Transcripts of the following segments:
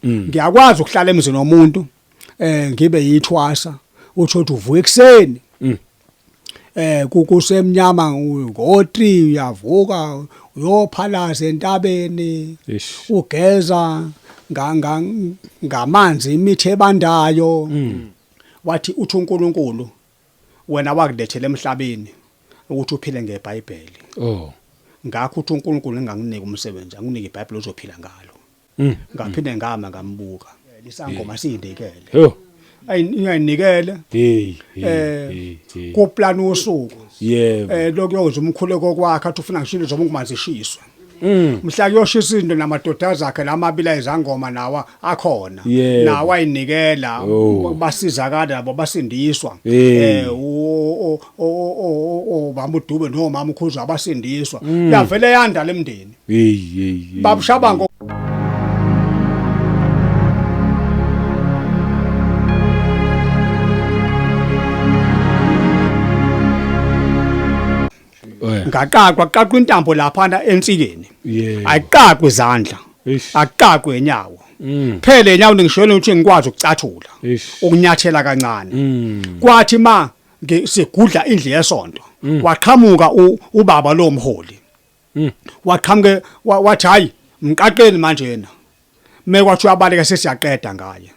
Ngiyakwazi ukuhlala emzini womuntu ngibe yithwasa utho uthi uvuka ekuseni. Kusemnyama ngo3 uyavuka uyophalaza entabeni ugeza ngamanzi imithi ebandayo. Wathi uthi uNkulunkulu wena wakulethela emhlabeni ukuthi uphile ngeBhayibheli. Oh. Ngakho uthi uNkulunkulu enganginika umsebenzi, anginike iBhayibheli ozophila ngalo. Ngaphinde ngama ngambuka. Isangoma siyindikele. Yo. Ayinikele. Hey. Eh kuplan usuku. Yebo. Lokuyokwenza umkhuleko kwakhe athi ufuna ngisho into zomuntu zishiswe. Mhla kuyoshisa izinto namadoda akhe lamabili ayizangoma nawa akhona. Nawa ayinikela basizakala nabo basindiswa. Obaba uDube nomama uKhuzo abasindiswa. Yavele yanda lemndeni. Hey hey. Babushabango ngaqaqwa qaqwa intambo laphana ensikeni. Ayiqaqwe izandla. Akuqaqwe inyawo. Phela inyawo ngishona ukuthi ngikwazi ukucathula. Ukunyathela kancane. Kwathi ma sigudla indlu yesonto waqhamuka ubaba lo mholi. Waqhamuke wathi hayi mqaqeni manje yena. Mekwathi uyabaleka sesiyaqeda ngaye.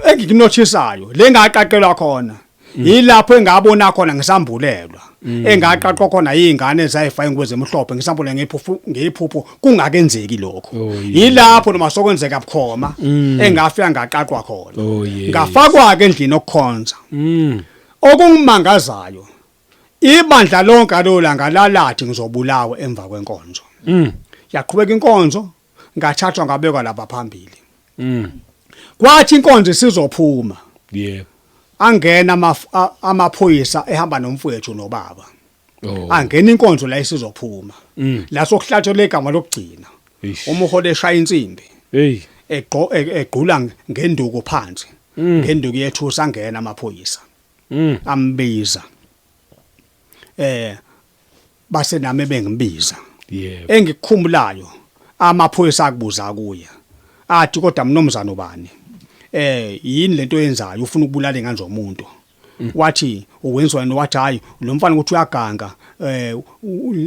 Engikunothisayo lengaqaqelwa khona yilapho engabona khona ngisambulelwa. Engaqaqwa khona izingane ezayifaka ingubo zemhlophe ngisambule ngephupho ngephupho kungakenzeki lokho. Yilapho noma sokwenzeka bukhoma engafika ngaqaqwa khona. Ngafakwa ke endlini okukhonza. Okungimangazayo ibandla lonke alolanga lalathi ngizobulawa emva kwenkonzo. Yaqhubeka inkonzo ngathathwa ngabekwa lapha phambili. Kwathi inkonzo isizophuma. Yebo. Angena amaphoyisa ehamba nomfowethu nobaba. Angena inkonzo la isizophuma. La sokuhlatshwa legama lokugcina. Umuholi eshaya insimbi. Hey. Egqula ngenduku phansi. Ngenduku yethusa angena amaphoyisa. Ambiza. Base nami bengibiza. Yebo. Engikukhumbulayo amaphoyisa akubuza kuye. Athi kodwa mnumzane ubani? Yini lento oyenzayo ufuna ukubulala ingane zomuntu? Wathi uwenziwa yini? Wathi hayi lo mfana ukuthi uyaganga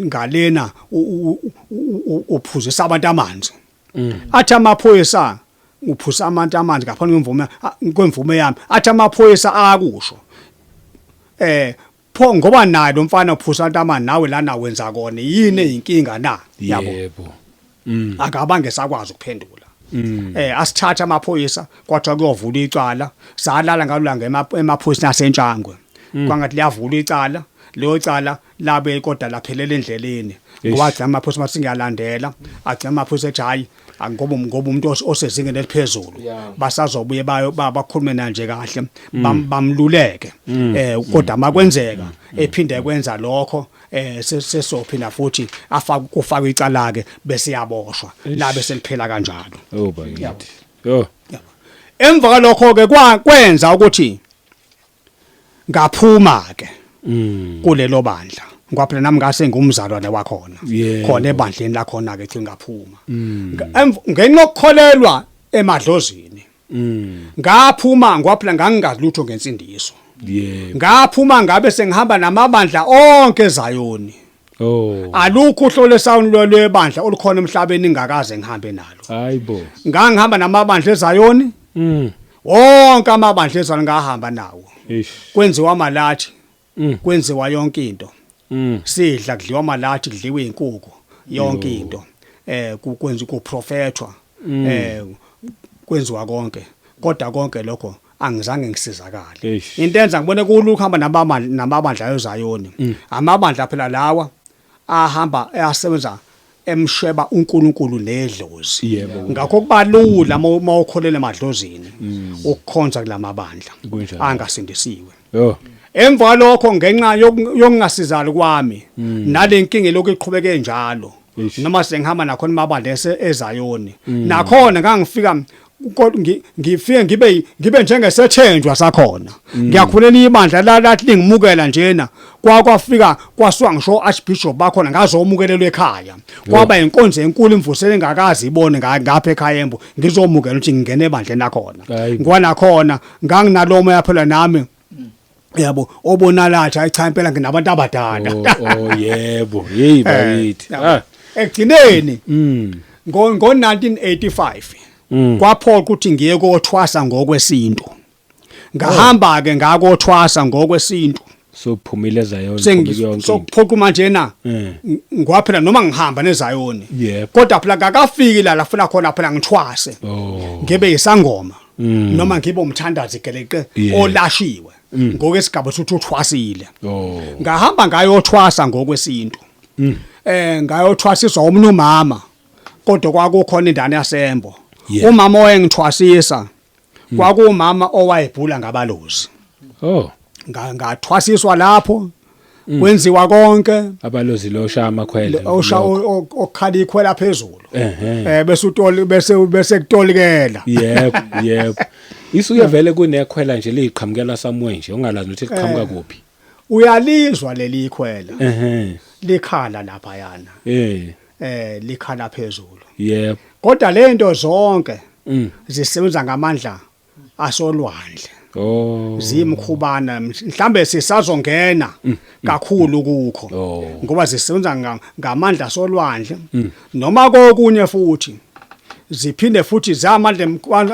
ngalena uphuzisa abantu amanzi. Athi amaphoyisa uphusa abantu amanzi ngaphandle kwemvume kwemvume yami. Athi amaphoyisa akusho. Pho ngoba naye lo mfana uphusa abantu amanzi nawe lana wenza kona yini eyinkinga na? Yabo. Yebo. Akabange sakwazi ukuphendula. Asithatha amaphoyisa kwathiwa kuyovula icala, salala ngalulanga emaphoyiseni aseNtshangwe. Kwangathi liyavula icala, leyo cala labe kodwa laphelela endleleni. Ngoba agcina amaphoyisa mathi ngiyalandela, agcina amaphoyisa ethi hayi ngoba umuntu osezingeni eliphezulu basazobuye bayo bakhulume na nje kahle bamluleke. Kodwa makwenzeka ephinde kwenza lokho sesophinda futhi afaka kufaka icala ke bese yaboshwa labe seliphela kanjalo. Oh bakithi. Yo. Emva kwalokho ke kwenza ukuthi ngaphuma ke kulelo bandla. Ngoba phela nami ngase ngumzalwane wakhona. Khona ebandleni lakhona ke thi ngaphuma. Ngenxa yokukholelwa emadlozini. Ngaphuma ngoba phela ngangingazi lutho ngensindiso. Yebo. Ngaphuma ngabe sengihamba namabandla onke eZayoni. Oh. Alukho uhlolo esawuni lwebandla olukhona emhlabeni ngingakaze ngihambe nalo. Hayibo. Ngangihamba namabandla eZayoni. Wonke amabandla eZayoni ngahamba nawo. Eish. Kwenziwa amalathi. Kwenziwa yonke into. Sidla kudliwa amalathi kudliwa izinkukhu yonke into. Kwenziwa kuprofethwa. Kwenziwa konke. Kodwa konke lokho angizange ngisizakale. Into enza ngibone kulula ukuhamba namabandla eZayoni. Amabandla phela lawa ahamba asebenza emsheba uNkulunkulu nedlozi. Ngakho kubalula mawukholele emadlozini ukukhonza kulamabandla angasindisiwe. Emva lokho ngenxa yokungasizali kwami nalenkinga lokhu iqhubeke njalo noma sengihamba nakhona amabandla eZayoni nakhona ngangifika Kodwa ngifike ngibe njengesethenjwa sakhona. Ngiyakhulela ibandla la lathi lingimukela njena, kwakwafika kwasuka ngisho archbishop bakhona ngazomukelelwa ekhaya. Kwaba inkonzo enkulu imvusele engakazi ibone ngapha ekhaya embo ngizomukela ukuthi ngingene ebandleni lakhona. Hayibo. Ngoba nakhona nganginalomo yaphela nami, yabo, obonalathi hayi cha impela nginabantu abadala. Oh, yebo, hey bakithi. Yabo. Ah. Ekugcineni ngo 1985 kwaphoqa ukuthi ngiye kothwasa ngokwesintu. Ngahamba ke ngakothwasa ngokwesintu. So phumile Zion, phumile yonke into. Sokuphoqa manje na ngwaphela noma ngihamba nezayoni. Kodwa phela kakafiki la lafuna khona phela ngithwase. Ngibe isangoma noma ngibe umthandazi geleqe olashiwe ngokwesigaba sokuthi uthwasile. Ngahamba ngayothwasa ngokwesintu. Ngayothwasiswa omunye umama, kodwa kwakukhona indana yasembo. Umama owayengithwasisa kwakuwumama owayebhula ngabalozi. Ngathwasiswa lapho, kwenziwa konke. Abalozi lo shaya amakhwela. Osha Lokho. okhala ikhwela phezulu. Bese utoli bese kutolikela. Yebo. Isuke vele kunekhwela nje liqhamukela somewhere nje ongalazi ukuthi liqhamuka kuphi. Uyalizwa leli ikhwela likhala lapha yana. Likhala phezulu. Kodwa lento zonke zisebenza ngamandla asolwandle. Zimkhubana mhlambe sisazongena kakhulu kukho ngoba zisebenza ngamandla asolwandle noma kokunye, futhi ziphinde futhi zamandla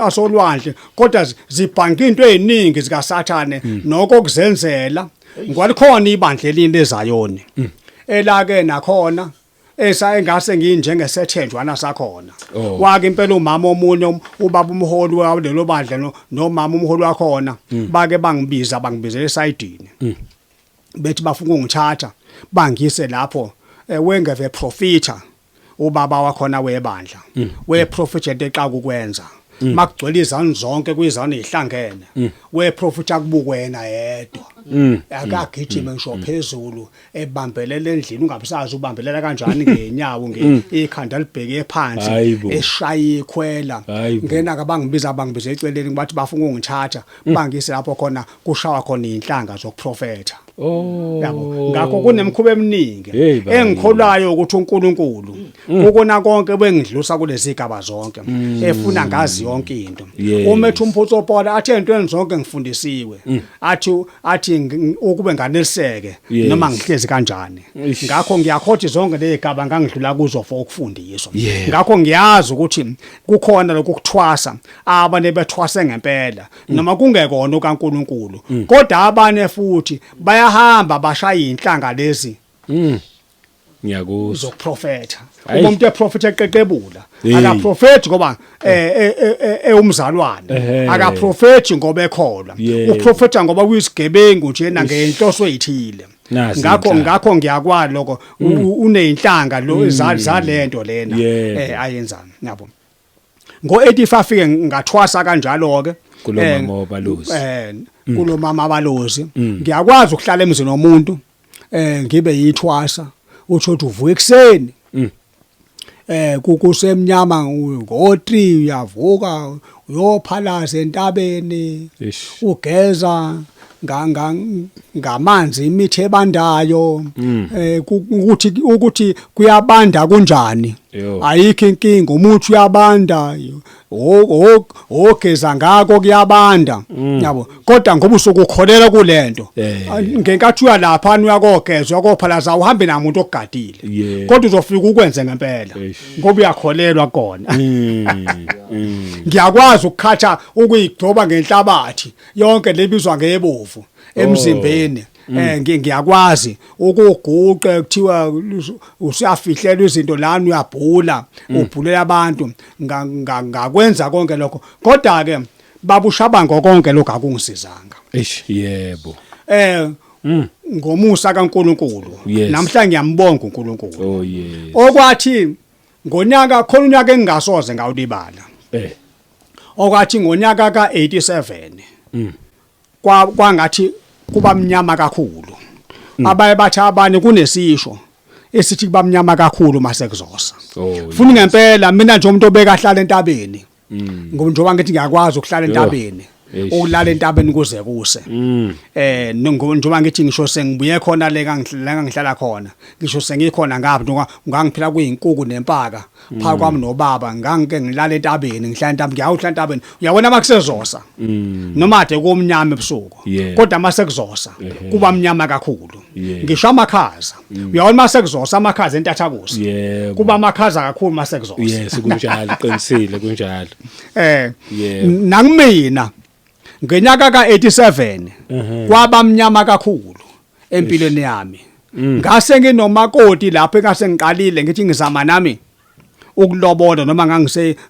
asolwandle, kodwa zibhanka into eziningi zikaSathane noko kuzenzela. Ngwalikhona ibandla elinye lezayoni elake nakhona esa engase nginjengesethenjwana sakhona. Wake impela umama omunye ubaba umholi walelo bandla nomama umholi wakhona bake bangibiza, bangibizela esayidini, bethi bafuna ukungithatha bangise lapho wengeve profita ubaba wakhona webandla weprofita into eqaka ukwenza makugcwele izanu zonke kwizanu ezihlangene, weprofita kubukwena yedwa akagijime ngisho phezulu ebambelela endlini, ungabisazi ubambelela kanjani ngenyawo nge ikhanda libheke phansi, Hayibo. eshaya ikhwela. Hayibo. Ngena ke bangibiza eceleni, bathi bafuna ukungithatha bangise lapho khona kushawa khona inhlanga zokuprofetha. Yabo, ngakho kunemikhuba eminingi Hey, baba. engikholwayo ukuthi uNkulunkulu ukona konke bengidlusa kulezi gaba zonke efuna ngazi yonke into. Uma ethi umphotso Paul athi entweni zonke ngifundisiwe, athi ukube nganeliseke noma ngihlezi kanjani. Ngakho ngiyakhothi zonke lezigaba ngangidlula kuzo for ukufundiswa. Ngakho ngiyazi ukuthi kukhona lokhu kuthwasa, abanye bethwase ngempela noma kungekona kaNkuluNkulu, kodwa abanye futhi bayahamba bashaya inhlanga lezi Ngiyakuzwa. Zokuprofetha. Hayi. Uma umuntu eprofetha eqeqebula, akaprofethi ngoba ewumzalwane, akaprofethi ngoba ekholwa, uprofetha ngoba kuyisigebengu nje nangenhloso ezithile. Nazi Ngakho inhlanga. ngakho ngiyakwala lokho, uneyinhlanga lo zalento lena ayenzayo, yabo. Ngo85 ke ngathwasa kanjalo ke. Kulo mama wabalozi. Kulo mama abalozi. Ngiyakwazi ukuhlala emzini womuntu ngibe yithwasa, utho ukuthi uvuka ekseni kusemnyama ngo3 uyavuka uyophalaza entabeni, ugeza ngamanzi imithi ebandayo, ukuthi kuyabanda kunjani, ayikho inkinga, umuthi uyabanda, ogeza ngako kuyabanda, yabo, kodwa ngoba usukukholela kulento, ngenkathi uya lapha uyakogeza, uyakophalaza, uhambe namuntu ogadile, kodwa uzofika ukwenze ngempela ngoba uyakholelwa kona. Ngiyakwazi ukukhatha ukuyigcoba ngenhlabathi yonke lebizwa ngebovu emzimbeni. Ngiyakwazi ukuguqa, kuthiwa usuyafihlela izinto lana, uyabhula, ubhulela abantu, ngakwenza konke lokho, kodwa ke babushabango konke lokho akungisizanga. Eish, yebo. Ngomusa kaNkuluNkulu, namhla ngiyambonga uNkulunkulu. Oh yes. Okwathi ngonyaka khona unyaka engingasoze ngawulibala, okwathi ngonyaka ka87 kwangathi kuba mnyama kakhulu. Abaye bathi abanye kunesisho esithi kuba mnyama kakhulu mase kuzosa. Funa ngempela mina nje umuntu obeka hlala entabeni. Ngoba njengoba ngithi ngiyakwazi ukuhlala entabeni, ukulala entabeni kuze kuse. Njengoba ngithi ngisho sengibuye khona le ngangihlala khona, ngisho sengikhona ngapha njengoba ngangiphila kuyinkuku nempaka phakathi kwami nobaba, ngangike ngilala entabeni, ngihlala entabeni, ngiyawuhlala entabeni. Uyabona makusezosa noma ade komnyama ebusuku, kodwa mase kuzosa kuba mnyama kakhulu. Ngisho amakhaza, uyabona mase kuzosa amakhaza entathakusa kuba amakhaza kakhulu mase kuzosa. Yes, kunjalo, qinisile, kunjalo. Nakumina ngenyaka ka87 kwaba mnyama kakhulu empilweni yami. Ngase nginomakoti lapho engase ngiqalile ngithi ngizama nami ukulobola, noma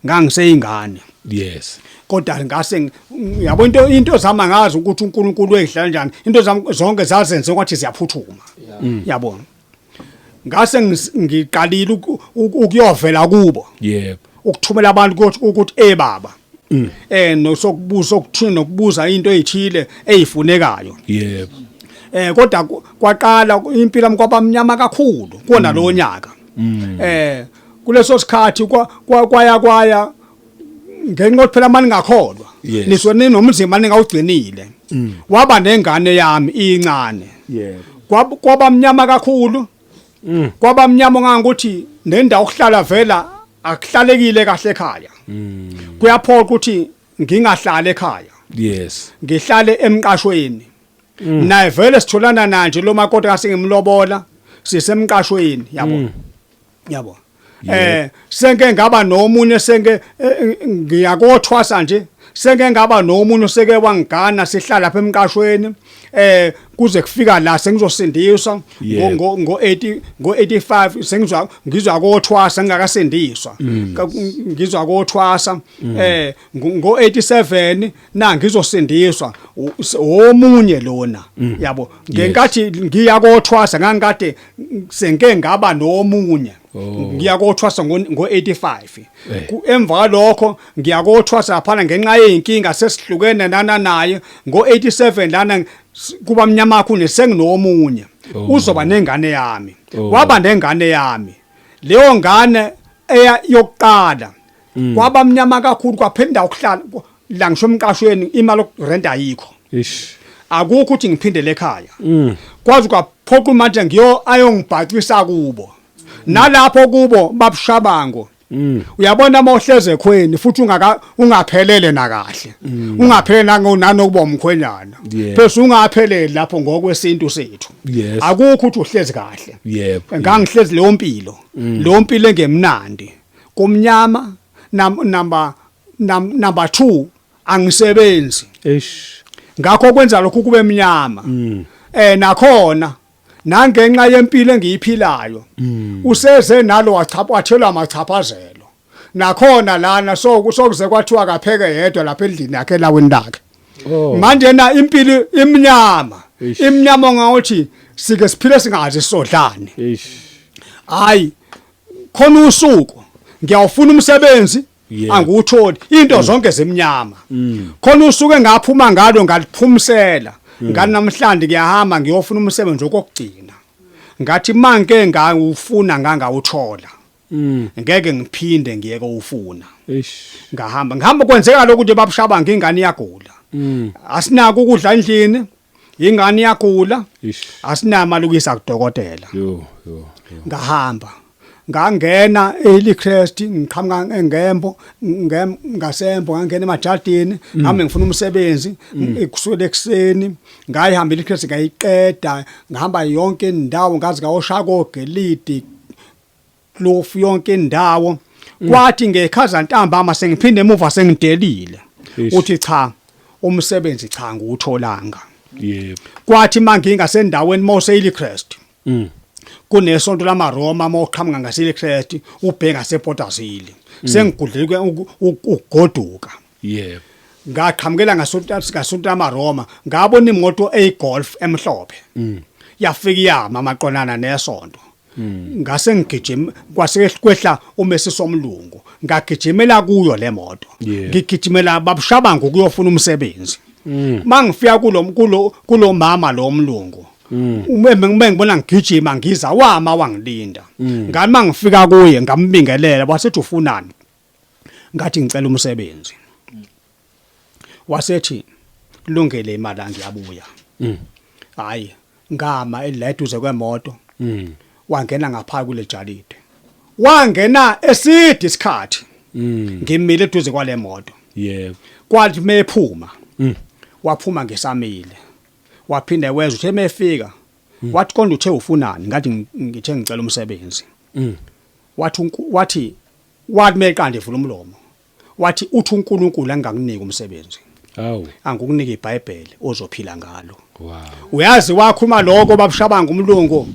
ngangiseyingane. Kodwa ngase yabo into zama ngazi ukuthi uNkulunkulu uyidlala kanjani, into zami zonke zazenze kwathi ziyaphuthuma. Yabona, ngase ngiqalile ukuyovela kubo. Ukuthumela abantu ukuthi baba nosokubuza okuthini nokubuza into ezithile ezifunekayo. Kodwa kwaqala impilo yami kwabamnyama kakhulu kuona lo nyaka. Kuleso sikhathi kwaya ngenxa yokuthi phela mani ngakholwa niswe ninomzimba ningawugcinile. Waba nengane yami incane. Kwaba mnyama kakhulu. Kwaba mnyama ngangokuthi nendawo okuhlala vela akuhlalekile kahle ekhaya. Kuyaphoqa ukuthi ngingahlali ekhaya. Ngihlale emqashweni. Naye vele sitholana nanje lo makoti kasengimlobola sisemqashweni, yabo. Yabo. Senke ngaba nomunye, senke ngiyakothwasa nje, senke ngaba nomunye seke wangigana, sihlala lapha emqashweni kuze kufika la sengizosindiswa ngo ngo 80 ngo 85, sengizwa ngizwa kothwasa ngingakasindiswa, ngizwa kothwasa ngo 87 na ngizosindiswa omunye lona, yabo. Ngenkathi ngiya kothwasa ngangikade senke ngaba nomunye. Ngiya kothwasa ngo 85. Emva kwalokho ngiya kothwasa laphana ngenxa yeyinkinga sesihlukene nana naye ngo 87 lana kuba mnyama kakhulu, senginomunye uzoba nengane yami. Waba nengane yami, leyo ngane eya yokuqala. Kwaba mnyama kakhulu, kwaphinda ukuhlala la ngisho emqashweni, imali yokurent ayikho. Akukho ukuthi ngiphindele ekhaya. Kwazi kwaphoqa manje ngiyo ayongibhacisa kubo, nalapho kubo babushabango. Uyabona uma uhleze ekhweni futhi ungaka ungaphelele nakahle, ungaphelele nanokuba umkhwenyana, phese ungapheleli lapho ngokwesintu sethu, akukho ukuthi uhlezi kahle. Ngangihlezi leyo mpilo, leyo mpilo engemnandi, kumnyama. Number 2, angisebenzi. Ngakho kwenza lokhu kube mnyama. Nakhona nangenxa yempilo engiyiphilayo, useze nalo wachapha wathelwa amachaphazelo nakhona lana, so sokuze kwathiwa kapheke yedwa lapha endlini yakhe, elaweni lakhe. Manje na impilo imnyama, imnyama ngawuthi sike siphile singazi sodlani. Hayi, khona usuku ngiyawufuna umsebenzi, angiwutholi, into zonke zimnyama. Khona usuku engaphuma ngalo ngaliphumsela, ngani namhlanje ngiyahamba ngiyofuna umsebenzi okokugcina. Ngathi manke ngawufuna ngangawuthola, ngeke ngiphinde ngiye kowufuna. Ngahamba ngihamba, kwenzeka lokhu nje babushaba ngingane iyagula, asinako ukudla endlini, ingane iyagula, asinamali ukuyisa kudokotela. Yo yo yo. Ngahamba ngangena eHillcrest, ngiqhamuka engembo ngasembo, ngangena emajardini, ngami ngifuna umsebenzi kusukela ekuseni. Ngayihamba eHillcrest ngayiqeda, ngahamba yonke indawo, ngazi ngawoshaka ogelidi Kloof, yonke indawo. Kwathi ngekhaza ntambama sengiphinde emuva sengidelile, uthi cha, umsebenzi cha ngiwutholanga. Kwathi mangingasendaweni mose Hillcrest, kunesonto lamaRoma, mawuqhamuka ngase Hillcrest ubheka sePortershill, sengigudleke ukugoduka. Ngaqhamukela ngasonto lamaRoma, ngabona imoto eyiGolf emhlophe, yafika yama maqonana nesonto. Ngase ngigijima, kwase kwehla umesisi omlungu, ngagijimela kuyo le moto. Ngigijimela babushabangu ukuyofuna umsebenzi. Mangifika kulo mama lo mlungu, uma ngibona ngigijima ngiza, wama wangilinda. Ngani mangifika kuye ngambingelela, wasethi ufunani? Ngathi ngicela umsebenzi. Wasethi kulungele imali angiyabuya. Hayi ngama la eduze kwemoto. Wangena ngapha kule jalide. Wangena eside isikhathi. Ngimile eduze kwale moto. Yebo. Kwathi mephuma. Waphuma ngesamile. Waphinde wezwa uthe mefika. Wathi konje uthe ufunani ngathi ngithe ngicela umsebenzi. Wathi wathi wathi meqanda evula umlomo. Wathi uthi uNkulunkulu angakunika umsebenzi. Hawu. Angikunika iBhayibheli ozophila ngalo. Wow. Uyazi wakhuluma lokho babushabanga umlungu.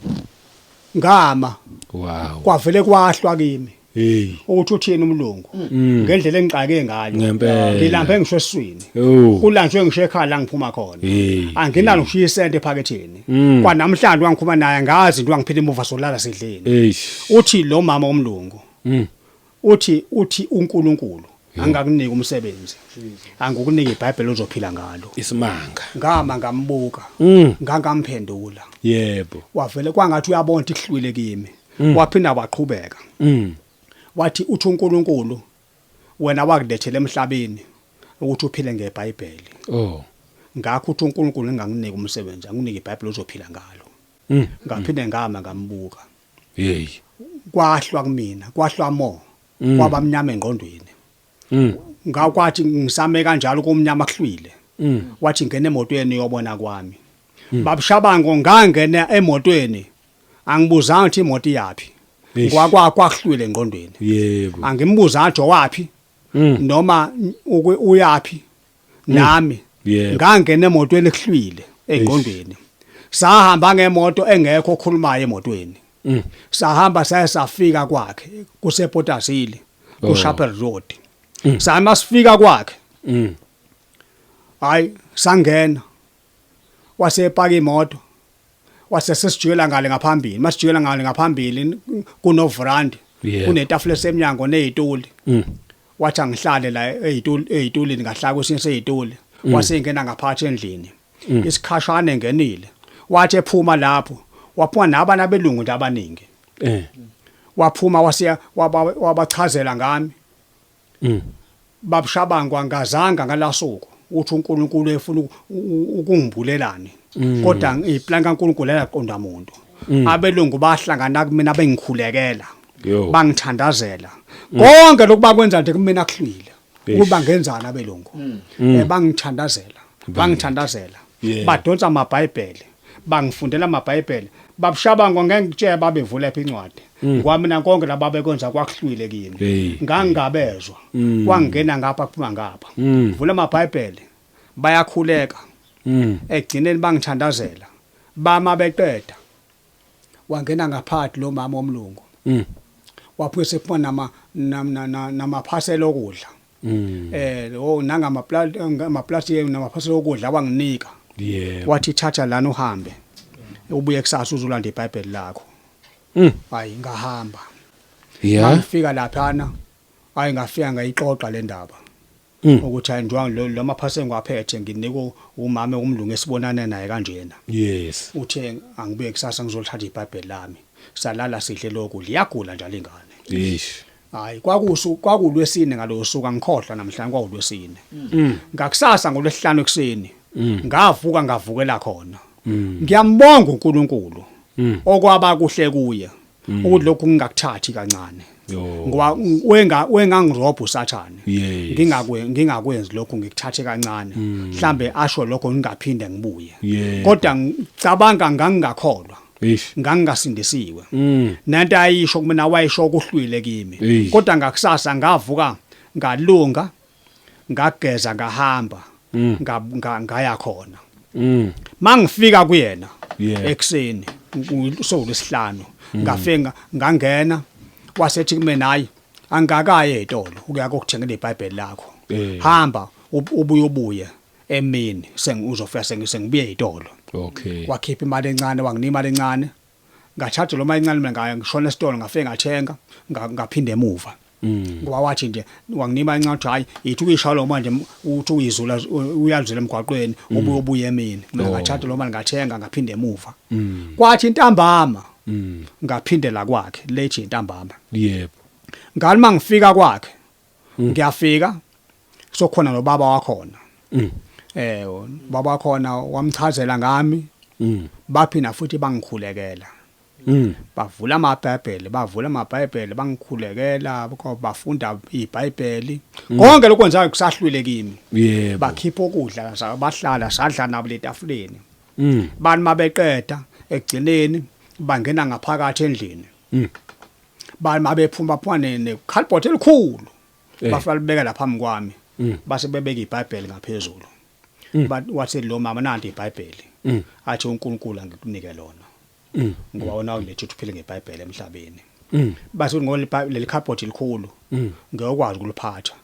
Ngama. Wow. Kwavele kwahlwa kimi. Hey. Ukuthi uthini umlungu ngendlela engixake ngayo. Ngempela. Ngilambe ngisho esiswini. Oh. Kulanjwe ngisho ekhaya la ngiphuma khona. Hey. Anginalo ngisho isente ephaketheni. Kwanamhlanje wangikhuluma naye ngazi into wangiphila emuva solala sidleni. Eish. Uthi lo mama omlungu. Uthi uNkulunkulu angakunika umsebenzi. Angikunika iBhayibheli ozophila ngalo. Isimanga. Ngama ngambuka. Ngangamphendula. Yebo. Wavele kwangathi uyabona ukuthi kuhlwile kimi. Waphinda waqhubeka. Wathi uthi uNkulunkulu wena wakulethela emhlabeni ukuthi uphile ngeBhayibheli. Oh. Ngakho uthi uNkulunkulu enganginika umsebenzi, anginike iBhayibheli ozophila ngalo. Ngaphinde ngama ngambuka. Hey. Kwahlwa kumina, kwahlwa mo. Kwaba mnyama engqondweni. Ngakwathi ngisame kanjalo kumnyama kuhlwile. Wathi ngena emotweni yobona kwami. Babushabango ngangena emotweni. Angibuzanga ukuthi imoto iyapi. Ngwa kwahlwile engqondweni. Yebo. Angimbuza athi wapi noma uyapi nami. Ngangena emotweni kuhlwile engqondweni. Sahamba ngemoto engekho okhulumayo emotweni. Sahamba saye safika kwakhe kusePotasile ku Chapel Road. Sama sifika kwakhe. Hayi sangena. Wasepaka imoto. Wasesijikela ngale ngaphambili. Masijikela ngale ngaphambili kunovrandi. Kunetafula esemnyango nezituli. Wathi angihlale la ezitulini ngahlala kwesinye sezituli. Wasengena ngaphakathi endlini. Isikhashana engenile. Wathi ephuma lapho waphuma nabana belungu nje abaningi. Waphuma wasiya wabachazela ngami. Babushabangwa ngazanga ngalasuku uthi uNkulunkulu efuna ukungibulelani. Kodwa iplan kaNkulunkulu ayaqonda umuntu. Abelungu bahlangana kumina bengikhulekela. Bangithandazela. Konke lokhu bakwenza nje kumina kuhlwile. Ukuba ngenzana abelungu. Bangithandazela. Bangithandazela. Badonsa amaBhayibheli. Bangifundela amaBhayibheli. Babushabangwa ngengitshela babevula ephi incwadi. Kwamina konke lababekwenza kwakuhlwile kimi. Ngangabezwa. Kwangena ngapha kuphuma ngapha. Vula amaBhayibheli. Bayakhuleka. Egcineni bangithandazela. Bama beqeda. Wangena ngaphathi lo mama omlungu. Waphuma sephuma nama namaphasela okudla. Nangama plastic okudla wanginika. Yebo. Wathi thatha lana uhambe. Ubuye kusasa uzolanda iBhayibheli lakho. Hayi ngahamba. Ngafika laphana. Hayi ngafika ngayixoxa le ndaba. Ukuthi hayi njengoba lo maphasela ngiwaphethe nginika umama umlungu esibonana naye kanjena. Yes. Uthe angibuye kusasa ngizolithatha iBhayibheli lami. Salala sidle lokudla. Iyagula njalo ingane. Eish. Hayi kwakulwesine ngalosuku angikhohlwa namhlanje kwakulwesine. Ngakusasa ngolwesihlanu ekseni. Ngavuka ngavukela khona. Ngiyambonga uNkulunkulu. Okwaba kuhle kuye. Ukuthi lokhu ngingakuthathi kancane. Ngoba wengangirobha uSathane. Ngingakwenzi lokhu ngikuthathe kancane. Mhlambe asho lokho ngingaphinde ngibuye. Kodwa ngicabanga ngangingakholwa. Ngangingasindisiwe. Nento ayisho kumina wayisho kuhlwile kimi. Kodwa ngakusasa ngavuka ngalunga ngageza ngahamba ngaya khona. Mangifika kuyena ekseni solwesihlanu ngafika ngangena wasethi kumina hayi angakaye ezitolo ukuya kokuthengela iBhayibheli lakho. Hamba ubuye ubuye emini senguzofika sengibuye ezitolo. Okay. Wakhipha imali encane wanginika imali encane. Ngathatha lo mali encane mina ngaya ngishona esitolo ngafika ngathenga ngaphinda emuva. Ngoba wathi nje wanginika incwadi hayi ithi uyishaya lo manje uthi uyizula uyazula emgwaqweni ubuye ubuye emini. Mina ngathatha lo mali ngathenga ngaphinda emuva. Kwathi intambama ngaphindela kwakhe late intambama. Yebo. Ngani mangifika kwakhe Ngiyafika, sokhona nobaba wakhona. Baba wakhona wamchazela ngami. Baphinda futhi bangikhulekela. Bavula amaBhayibheli, bavula amaBhayibheli, bangikhulekela, bafunda iBhayibheli. Konke lokho kwenzayo kusahlwile kimi. Bakhipha ukudla, bahlala sadla nabo letafuleni. Bani mabeqeda ekugcineni bangena ngaphakathi endlini. Bani mabephuma baphuma ne cardboard elikhulu. Bafika libeka lapha phambi kwami. Base bebeka iBhayibheli ngaphezulu. Wathi lo mama, nanti iBhayibheli. Athi uNkulunkulu angikunike lona. Ngoba wona ulethe ukuthi uphile ngeBhayibheli emhlabeni. Base ngoba leli cardboard likhulu, ngiyokwazi ukuliphatha.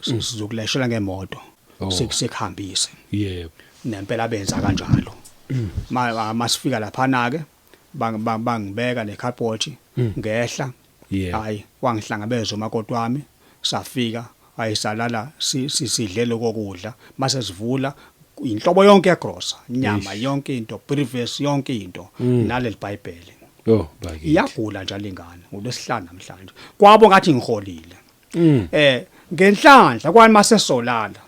Sizokuleshela ngemoto. Sekuhambise. Nempela benza kanjalo. Masifika lapha ke bangibeka le cardboard, ngehla. Hayi, wangihlangabeza umakoti wami, safika ayisalala sidle lokho kudla. Mase sivula inhlobo yonke yegrosa, inyama yonke into, briefcase yonke into, naleli Bhayibheli. Oh bakithi. Iyagula njalo ingane ngolwesihlanu namhlanje. Kwabo ngathi ngiholile. Ngenhlanhla kwani masesolala,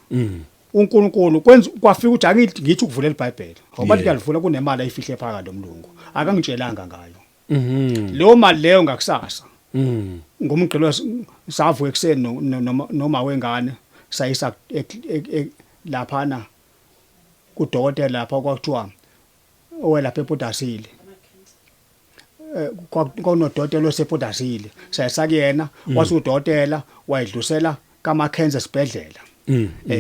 uNkulunkulu kwenza kwafika ukuthi angithi ngithi ukuvulela iBhayibheli, ngoba liyalivula, kunemali ayifihle phakathi lomlungu akangitshelanga ngayo. Leyo mali leyo ngakusasa, ngomgqibelo savuka ekuseni noma wengane, sayisa laphana kudokotela lapha kwakuthiwa owelapha ePodasile, kwakunodokotela osePodasile, sayisa kuyena. Wathi udokotela wayidlusela kaMackenzie esibhedlela.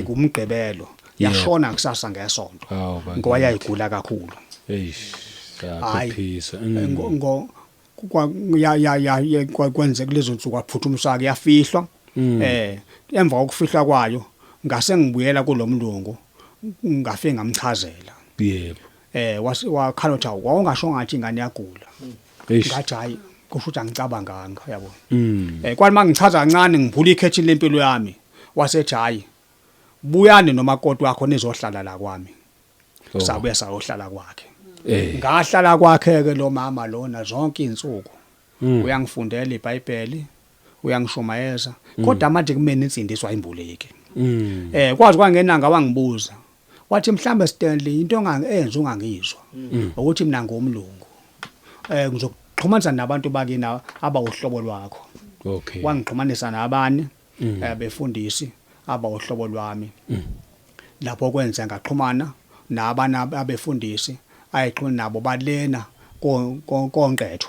Kumgqibelo yashona, kusasa ngesonto, Awu, bakithi. ngoba yayigula kakhulu. Eish. Hayi. Saphephisa. Ngo kwa ya ya ya kwenze kulezo nsuku waphuthumiswa ke, yafihlwa. Emva kokufihlwa kwayo ngase ngibuyela kulomlungu, ngafike ngamchazela. Wakhala uthi, wawungasho ngathi ingane yagula. Ngathi hayi, kusho ukuthi angicabanganga, yabo. Kwani mangichaza kancane, ngivula ikhethini lempilo yami, wasethi hayi, buyani nomakoti wakho nizohlala la kwami. Sabuya sayohlala kwakhe. Ngahlala kwakhe ke lo mama lona zonke izinsuku. Uyangifundela iBhayibheli, uyangishumayeza, kodwa manje kumina insindiso ayimbuleki. Kwazi kwangenanga wangibuza, wathi mhlambe Stanley, into ongangenza ungangizwa ukuthi mina ngumlungu, ngizokuxhumanisa nabantu bakini abawuhlobo lwakho. Wangixhumanisa nabani befundisi abawuhlobo lwami. Lapho kwenza ngaxhumana nabana abefundisi ayixhumana nabo balena konqetho.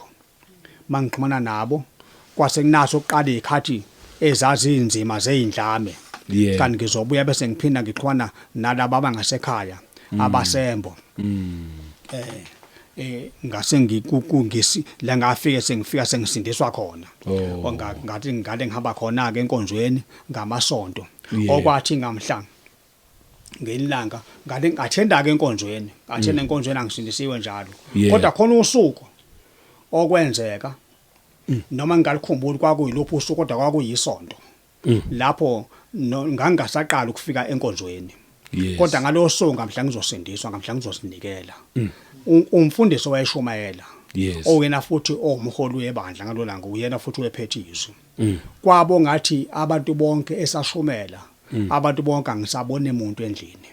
Mangixhumana nabo kwase kunaso ukuqala izikhathi ezazinzima zeindlame. Kanti ngizobuya bese ngiphinda ngixhumana nalabo abangasekhaya abasembo. Ngase ngikukungisi la ngafike sengifika sengisindiswa khona. Ngathi ngale ngihamba khona ke enkonzweni ngamasonto. Okwathi ngamhla ngelanga ngale ngathenda ke enkonzweni, ngathenda enkonzweni, angisindisiwe njalo. Kodwa khona usuku okwenzeka, noma ngingalikhumbuli kwakuyiluphi usuku, kodwa kwakuyisonto lapho ngangingasaqala ukufika enkonzweni. Kodwa ngalowo suku ngamhla ngizosindiswa, ngamhla ngizozinikela, umfundisi owayeshumayela, oyena futhi owumholi webandla ngalolanga, uyena futhi wephethe izwi, kwabo ngathi abantu bonke esashumela, abantu bonke angisabone umuntu endlini.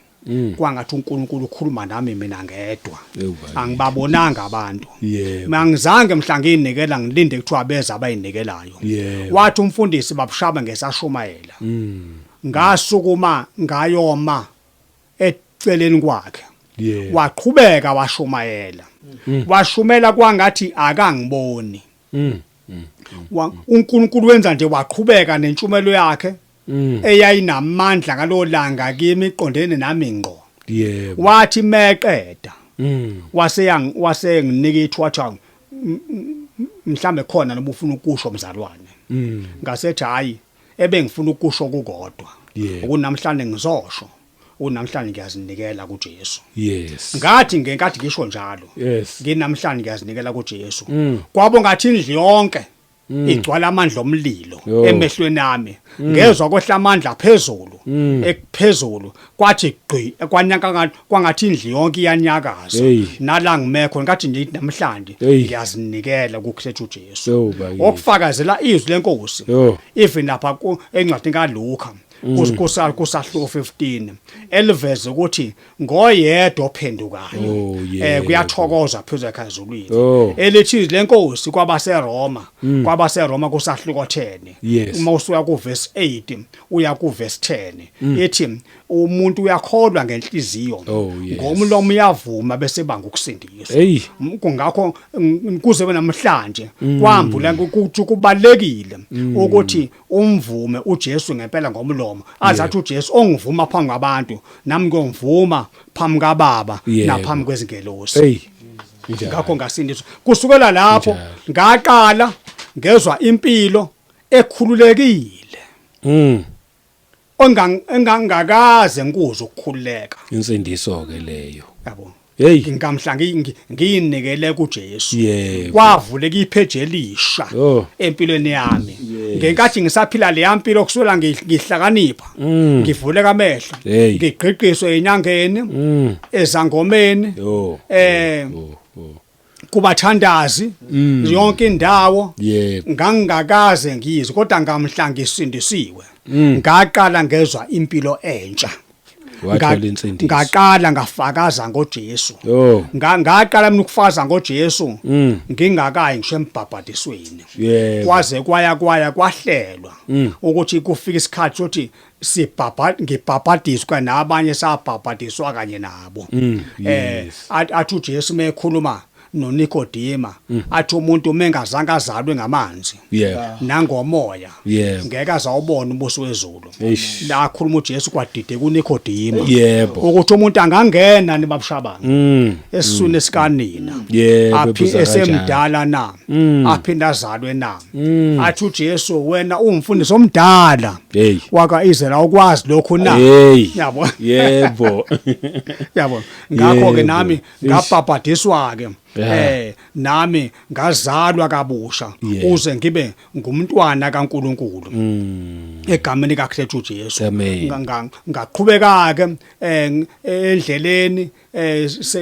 Kwangathi uNkulunkulu ukhuluma nami mina ngedwa. Ewu, bakithi. Angibabonanga abantu. Yebo. Mangizange mhla ngiyinikela ngilinde kuthiwa beza abayinikelayo. Wathi umfundisi babushaba ngesashumayela, ngasukuma ngayoma eceleni kwakhe. Waqhubeka washumayela, washumela kwangathi akangiboni. UNkulunkulu wenza nje waqhubeka nentshumayelo yakhe eyayinamandla ngalolanga kimi, iqondene nami ngqo. Wathi meqeda, wase nginika ithuba, wathi, "Mhlambe khona noba ufuna ukusho, mzalwane." Ngasethi hayi, ebengifuna ukusho kukodwa, ukunamhlanje ngizosho, unamhlanje ngiyazinikela kuJesu. Ngathi ngenkathi ngisho njalo, nginamhlanje ngiyazinikela kuJesu, kwabo ngathi indlu yonke Igcwala amandla omlilo Yo. emehlweni ami. Ngezwa kwehla amandla phezulu, ekuphezulu kwathi gqi, kwanyaka kwangathi indlu yonke iyanyakaza. Hey. Nala ngimekho ngathi nje namhlanje Hey. ngiyazinikela kuKristu Jesu. Yo, bakithi. Okufakazela izwi lenkosi. Yo. Even lapha encwadini kaLuka kusahluko 15 eliveze ukuthi ngoyedwa ophendukayo Oh, yebo. kuyathokoza phezulu ekhaya ezulwini. Oh. Elithi izwi lenkosi kwabaseRoma, kwabaseRoma kusahluko 10, uma usuya ku verse 8 uya ku verse 10, ithi umuntu uyakholwa ngenhliziyo, Oh, yes. ngomlomo uyavuma bese banga ukusindiswa. Hey. Kungakho kuze namhlanje kwambula ukuthi kubalekile ukuthi umvume uJesu ngempela ngomlomo, azathi uJesu ongivuma phambi kwabantu nami ngiyomvuma phambi kaBaba naphambi kwezingelosi. Hey. Njalo. Ngakho ngasindiswa. Kusukela lapho Njalo. ngaqala ngezwa impilo ekhululekile. Engangakaze ngikuzwe ukukhululeka. Insindiso ke leyo. Yabo. Hey. Ngingamhla ngiyinikele kuJesu. Yebo. Kwavuleka ipheji elisha Oh. empilweni yami. Ngenkathi ngisaphila le mpilo kusukela ngihlakanipha, ngivuleka amehlo, Hey. ngigqigqiswe enyangeni, ezangomeni, Yo. Oh, oh. kubathandazi, yonke indawo. Yebo. Ngangingakaze ngizwe, kodwa ngamhla ngisindisiwe. Ngaqala ngezwa impilo entsha. Wathola insindiso. Ngaqala ngafakaza ngoJesu. Yo. Ngaqala mina ukufakaza ngoJesu ngingakayi ngisho embhabhadisweni. Yebo. Kwaze kwaya kwaya kwahlelwa ukuthi kufika isikhathi sokuthi ngibhabhadiswe nabanye sabhabhadiswa kanye nabo. Yes. Athi uJesu mekhuluma noNikodema, athi umuntu mengazange azalwe ngamanzi Yebo. nangomoya Yebo. ngeke azawubona umbuso wezulu. Eish. La khuluma uJesu kwadide kuNikodema Yebo. ukuthi umuntu angangena nibabushabanga esiswini esikanina, Yebo, aphi ebuza kanjani. esemdala na, aphinda azalwe na. Athi uJesu wena ungumfundisi omdala Hey. waka-Israel, awukwazi lokhu na? Hey. Yabo. Yebo. Yabo. Ngakho ke Yebo. nami Eish. ngabhabhadiswa ke, Yeah. nami ngazalwa kabusha Yeah. uze ngibe ngumntwana kaNkuluNkulu egameni kaKristu Jesu. Amen. Ngaqhubeka ke endleleni,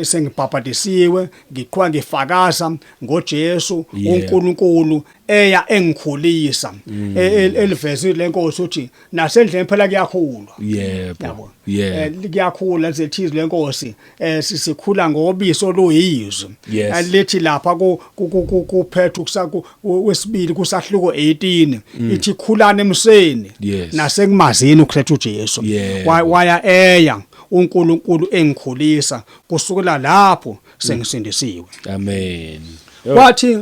sengibhabhadisiwe, ngiqhubeka ngifakaza ngoJesu. Yeah. uNkulunkulu eya engikhulisa. Elivezile lenkosi uthi nasendleleni phela kuyakhulwa. Yebo. Yabo. Yebo. Kuyakhula lezethizwe lenkosi, sikhula ngobisi oluyizwi. Yes. Lithi lapha ku kuPetru wesibili kusahluko 18 ithi khulana emseni Yes. nasekumazini uKristu Jesu. Yebo. Waya eya uNkulunkulu engikhulisa, kusukela lapho sengisindisiwe. Amen. Yo. Kwathi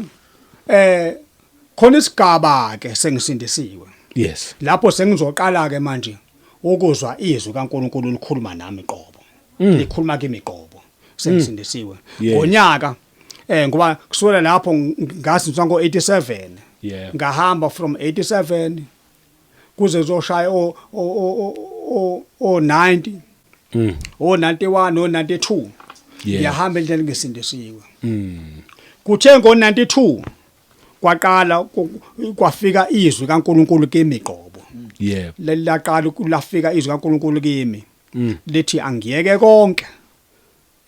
khona isigaba ke sengisindisiwe. Yes. Lapho sengizoqala ke manje ukuzwa izwi kaNkuluNkulu likhuluma nami qobo. Likhuluma kimi qobo. Sengisindisiwe. Yes. Ngonyaka ngoba kusukela lapho ngasindiswa ngo-87. Yeah. Ngahamba from 87 kuze kuzoshaya o o o o 90, o 91, o 92. Yeah. Ngiyahamba endleleni ngisindisiwe. Kuthe ngo 92 kwaqala kwafika izwi kaNkuluNkulu kimi qobo. Yebo. Laqala lafika izwi kaNkuluNkulu kimi. Lithi angiyeke konke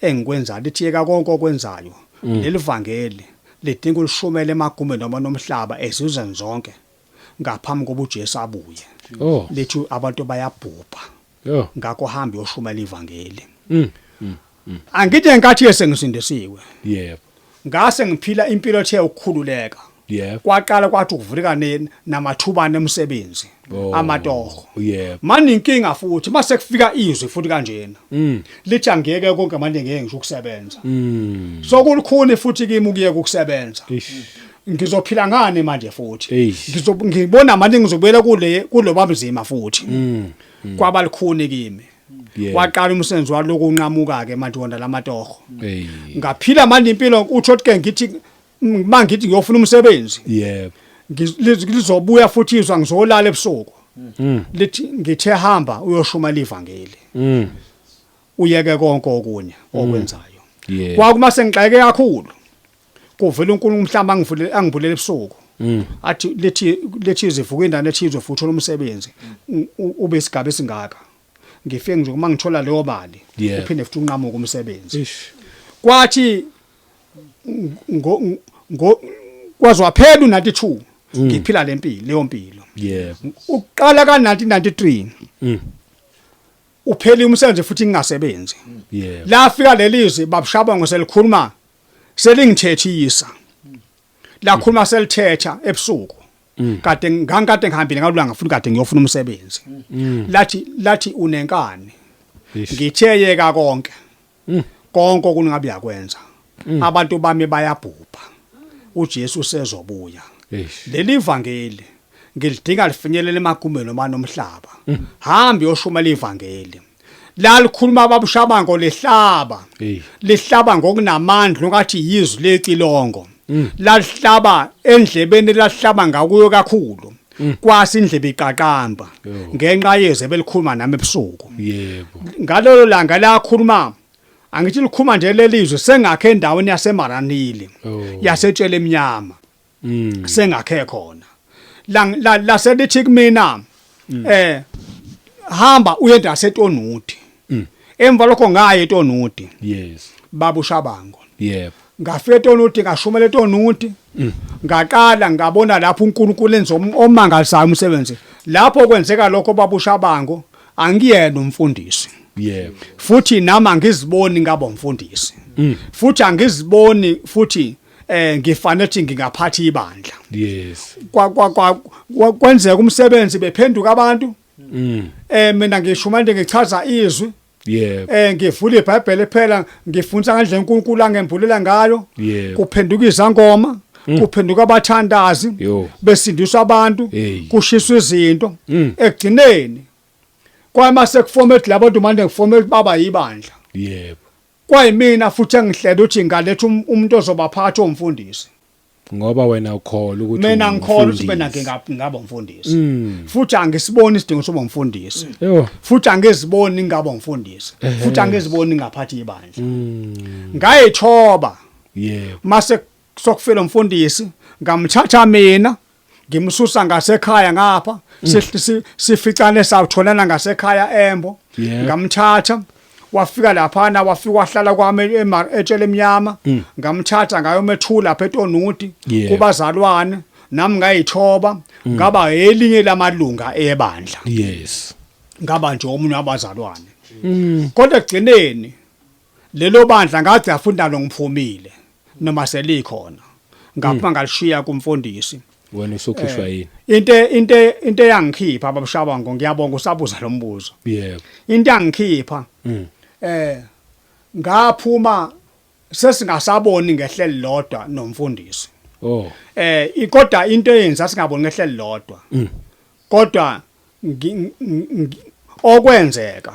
engikwenzayo, lithi yeka konke okwenzayo. Leli vangeli lidinga ulishumele emagumeni noma nomhlaba ezizweni zonke ngaphambi kokuba uJesu abuye. Oh. Lithi abantu bayabhubha. Yo. Ngakho hamba uyoshumela ivangeli. Angithi ngenkathi esengisindisiwe. Yebo. Ngase ngiphila impilo ethe ukukhululeka. Yebo. Kwaqala kwathi ukuvuleka namathubana emsebenzi, Oh. amatoho. Yebo. Manje inkinga futhi mase kufika izwi futhi kanjena. Lithi angiyeke konke manje ngeke ngisho ukusebenza. So kulukhuni futhi kimi ukuyeka ukusebenza. Eish. Ngizophila ngani manje futhi? Eish. Ngibona manje ngizobuyela kule kuloba mzima futhi. Kwaba likhuni kimi. Yeah. Waqala umsebenzi waloku unqamuka ke manje wona lamatoho. Hey. Ngaphila manje impilo utho ke ngithi mangithi ngiyofuna umsebenzi. Yebo. Lizobuya futhi izwa ngizolala ebusuku. Lithi ngithe hamba uyoshumela ivangeli. Uyeke konke okunye okwenzayo. Yeah. Kwakuma sengixeke kakhulu. Kuvela uNkulunkulu mhlamba angivulele ebusuku. Athi lethi izivuka indana ethize futhi uthola umsebenzi ube isigaba esingaka. Ngifike nje uma ngithola leyo mali uphinde futhi unqamuke umsebenzi. Kwathi ngo ngo kwaze waphela u92 ngiphila lempilo leyo mpilo. Uqala ka1993 uphela umsebenzi futhi ngingasebenzi. Lafika lelizwi babushabongo selikhuluma selingithethisa. Lakhuluma selithetha ebusuku. Kade ngangikade ngihambile ngalula ngifuna kade ngiyofuna umsebenzi. Lathi unenkani. Ngithe yeka konke. Konke okungabe yakwenza. Abantu bami bayabhubha. uJesu usezobuya. Leli vangeli ngilidinga lifinyelele emagumeni omanomhlaba. Hamba uyoshumela ivangeli. Lalikhuluma babushabango lihlaba. Lihlaba ngokunamandla ungathi yizwi lecilongo. Lalihlaba endlebeni lalihlaba ngakuyo kakhulu. Kwasi indlebe iqaqamba ngenxa yezwe belikhuluma nami ebusuku. Yebo. Ngalolo langa lakhuluma angithi likhuluma nje lelizwe sengakhe endaweni yaseMaranili yasetshele emnyama. Sengakhe khona. La laselithi kumina hamba uye ndaseTonudi. Emva lokho ngaye eTonudi. Yes. Babushabango. Yebo. Ngafika eTonudi ngashumela eTonudi. Ngaqala ngabona lapho uNkulunkulu enza omangalisayo umsebenzi. Lapho kwenzeka lokho babushabango angiyena umfundisi. Yebo. Futhi nami angiziboni ngabo umfundisi. Futhi angiziboni futhi ngifanele ukuthi ngingaphatha ibandla. Yes. Kwa kwenzeka umsebenzi bephenduka abantu. Mina ngishumayela ngichaza izwi. Yebo. Ngivula iBhayibheli phela ngifundisa ngendlela uNkulunkulu angembulela ngayo. Kuphenduka izangoma, kuphenduka abathandazi, besindiswa abantu, kushiswa izinto. Ekugcineni kwama sekuformat labantu manje kuformat baba yibandla. Yebo. Kwayimina futhi engihlela ukuthi ngaletha umuntu ozobaphatha umfundisi. Ngoba wena ukholwa ukuthi mina ngikholwa ukuthi mina ngingaba umfundisi. Futhi angisiboni isidingo sokuba umfundisi. Futhi angiziboni ngingaba umfundisi. Futhi angiziboni ngaphathi ibandla. Ngayithoba. Yebo. Mase sokufela umfundisi ngamthatha mina ngimsusa ngasekhaya ngapha sificane sawutholana ngasekhaya embo. Ngamthatha wafika laphana wafika wahlala kwami etshele emnyama. Ngamthatha ngayomethula lapha eTonudi kubazalwane nami ngayithoba ngaba elinye lamalunga ebandla. Yes. Ngaba nje omunye wabazalwane. Kodwa egcineni lelo bandla ngathi afunda lo ngiphumile noma selikhona. Ngaphuma ngalishiya kumfundisi. Wena usukhishwa yini? Into eyangikhipha babushabango ngiyabonga usabuza lo mbuzo. Yebo. Into yangikhipha ngaphuma sesingasaboni ngehlelo lodwa nomfundisi. Oh. Kodwa into eyenza singaboni ngehlelo lodwa. Kodwa okwenzeka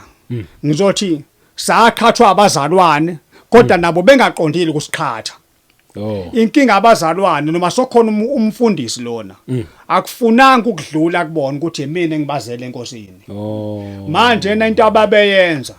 ngizothi saqhathwa abazalwane kodwa nabo bengaqondile ukusiqhatha. Oh. Inkinga abazalwane noma sokhona umfundisi lona akufunanga ukudlula kubona ukuthi mina engibazele enkosini. Oh. Manje na into ababeyenza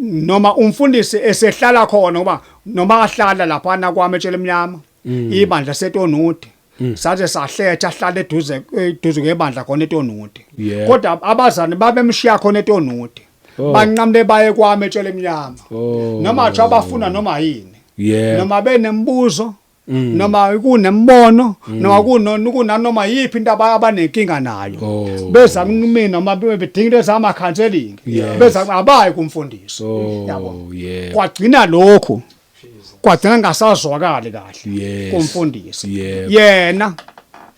noma umfundisi esehlala khona ngoba noma ahlala lapha na kwami etshele emnyama ibandla seTonudi saze sahletha ahlala eduze ngebandla khona eTonudi. Kodwa abazali babemshiya khona eTonudi. Banqamle baye kwami etshele emnyama. Noma athi abafuna noma yini. Noma benembuzo noma kunembono noma kunanoma yiphi into abanenkinga nayo. Beza kumina noma bedinga ezama counseling. Beza abayi kumfundisi. Yabo. Kwagcina lokho. Kwagcina ngasazwakali kahle kumfundisi. Yena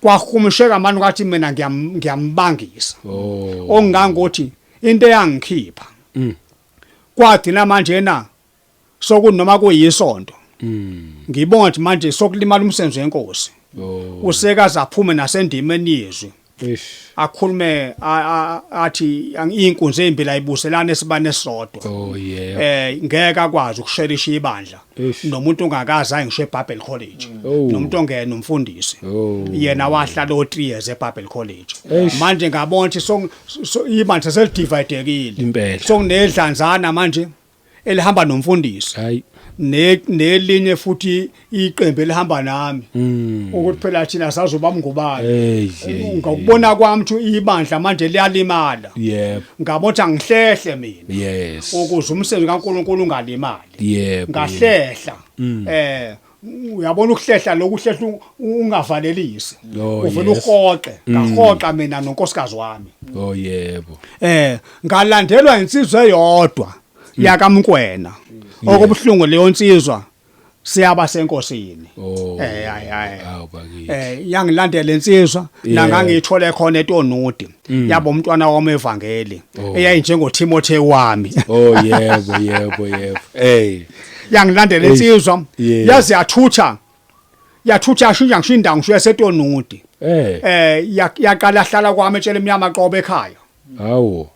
kwahumusheka manje kwathi mina ngiyambangisa. Ongangothi into eyangikhipha. Kwagcina manje na sokunoma kuyisonto. Ngibonga ukuthi manje sokulimala umsebenzi wenkosi. Usekaze aphume nasendimeni yezwi. Akhulume athi inkunzi ezimbili ayibuselana esibane esisodwa. Oh yeah. Ngeke akwazi ukusherisha ibandla nomuntu ongakaze aye ngisho eBible College. Nomuntu ongena umfundisi. Yena wahlala o 3 years eBible College. Manje ngabona ukuthi ibandla selidividekile. Sokunedlanzana manje elihamba nomfundisi. Hayi. Ne nelinye futhi iqembu elihamba nami ukuthi phela thina sazoba mngubani. Hey, hey. Ngokubona kwami ukuthi ibandla manje liyalimala. Ngabona angihlehle mina. Ukuze umsebenzi kaNkuluNkulu ungalimali. Ngahlehla. Uyabona ukuhlehla lokuhlehla ungavalelisi. Uvela uhoxe. Ngahoxa mina nonkosikazi wami. Oh yebo. Ngalandelwa insizwa eyodwa yakaMkwena. Okubuhlungu leyo nsizwa siyaba senkosini. Hayi hayi. Awu bakithi. Yangilandela insizwa nangangiyithole khona eTonudi. Yabo umntwana wami evangeli eyayinjengo Timothy wami. Oh yebo yebo yebo. Hey. Yangilandela insizwa yaze yathutha. Yathutha yashintsha ngisho indawo ngisho yaseTonudi. Yaqala hlala kwami etshela emnyama qobe ekhaya. Hawo.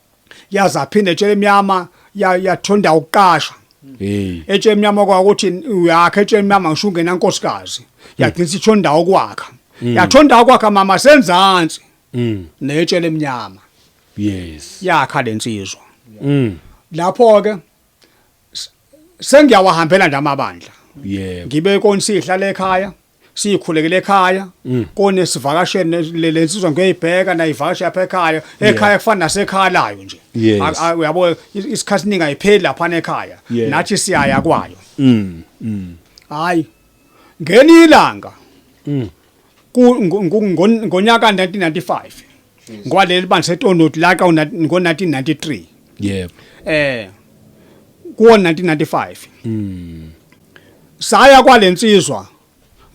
Yaza phinde etshela emnyama yathonda ukuqasha. Hey. Etshela emnyama kwakuthi uyakha etshela emnyama ngisho ungena nkosikazi. Yagcina isithonda ukwakha. Yathonda ukwakha mama senzansi. Netshela emnyama. Yes. Yakha lensizwa. Lapho ke sengiyawahambela nje amabandla. Yebo. Ngibe konke sihlala ekhaya, sikhulekele ekhaya, kone sivakashele lensizwa ngiyibheka nayivakasha lapha ekhaya, ekhaya kufana nasekhaya layo nje. Uyabo isikhathi ningi ayipheli lapha ekhaya. Nathi siyaya kwayo. Hayi. Ngeni ilanga. Ngonyaka 1995. Ngoba leli bandla seTonoti laqa ngo-1993. Yebo. Kuwo 1995. Saya kwalensizwa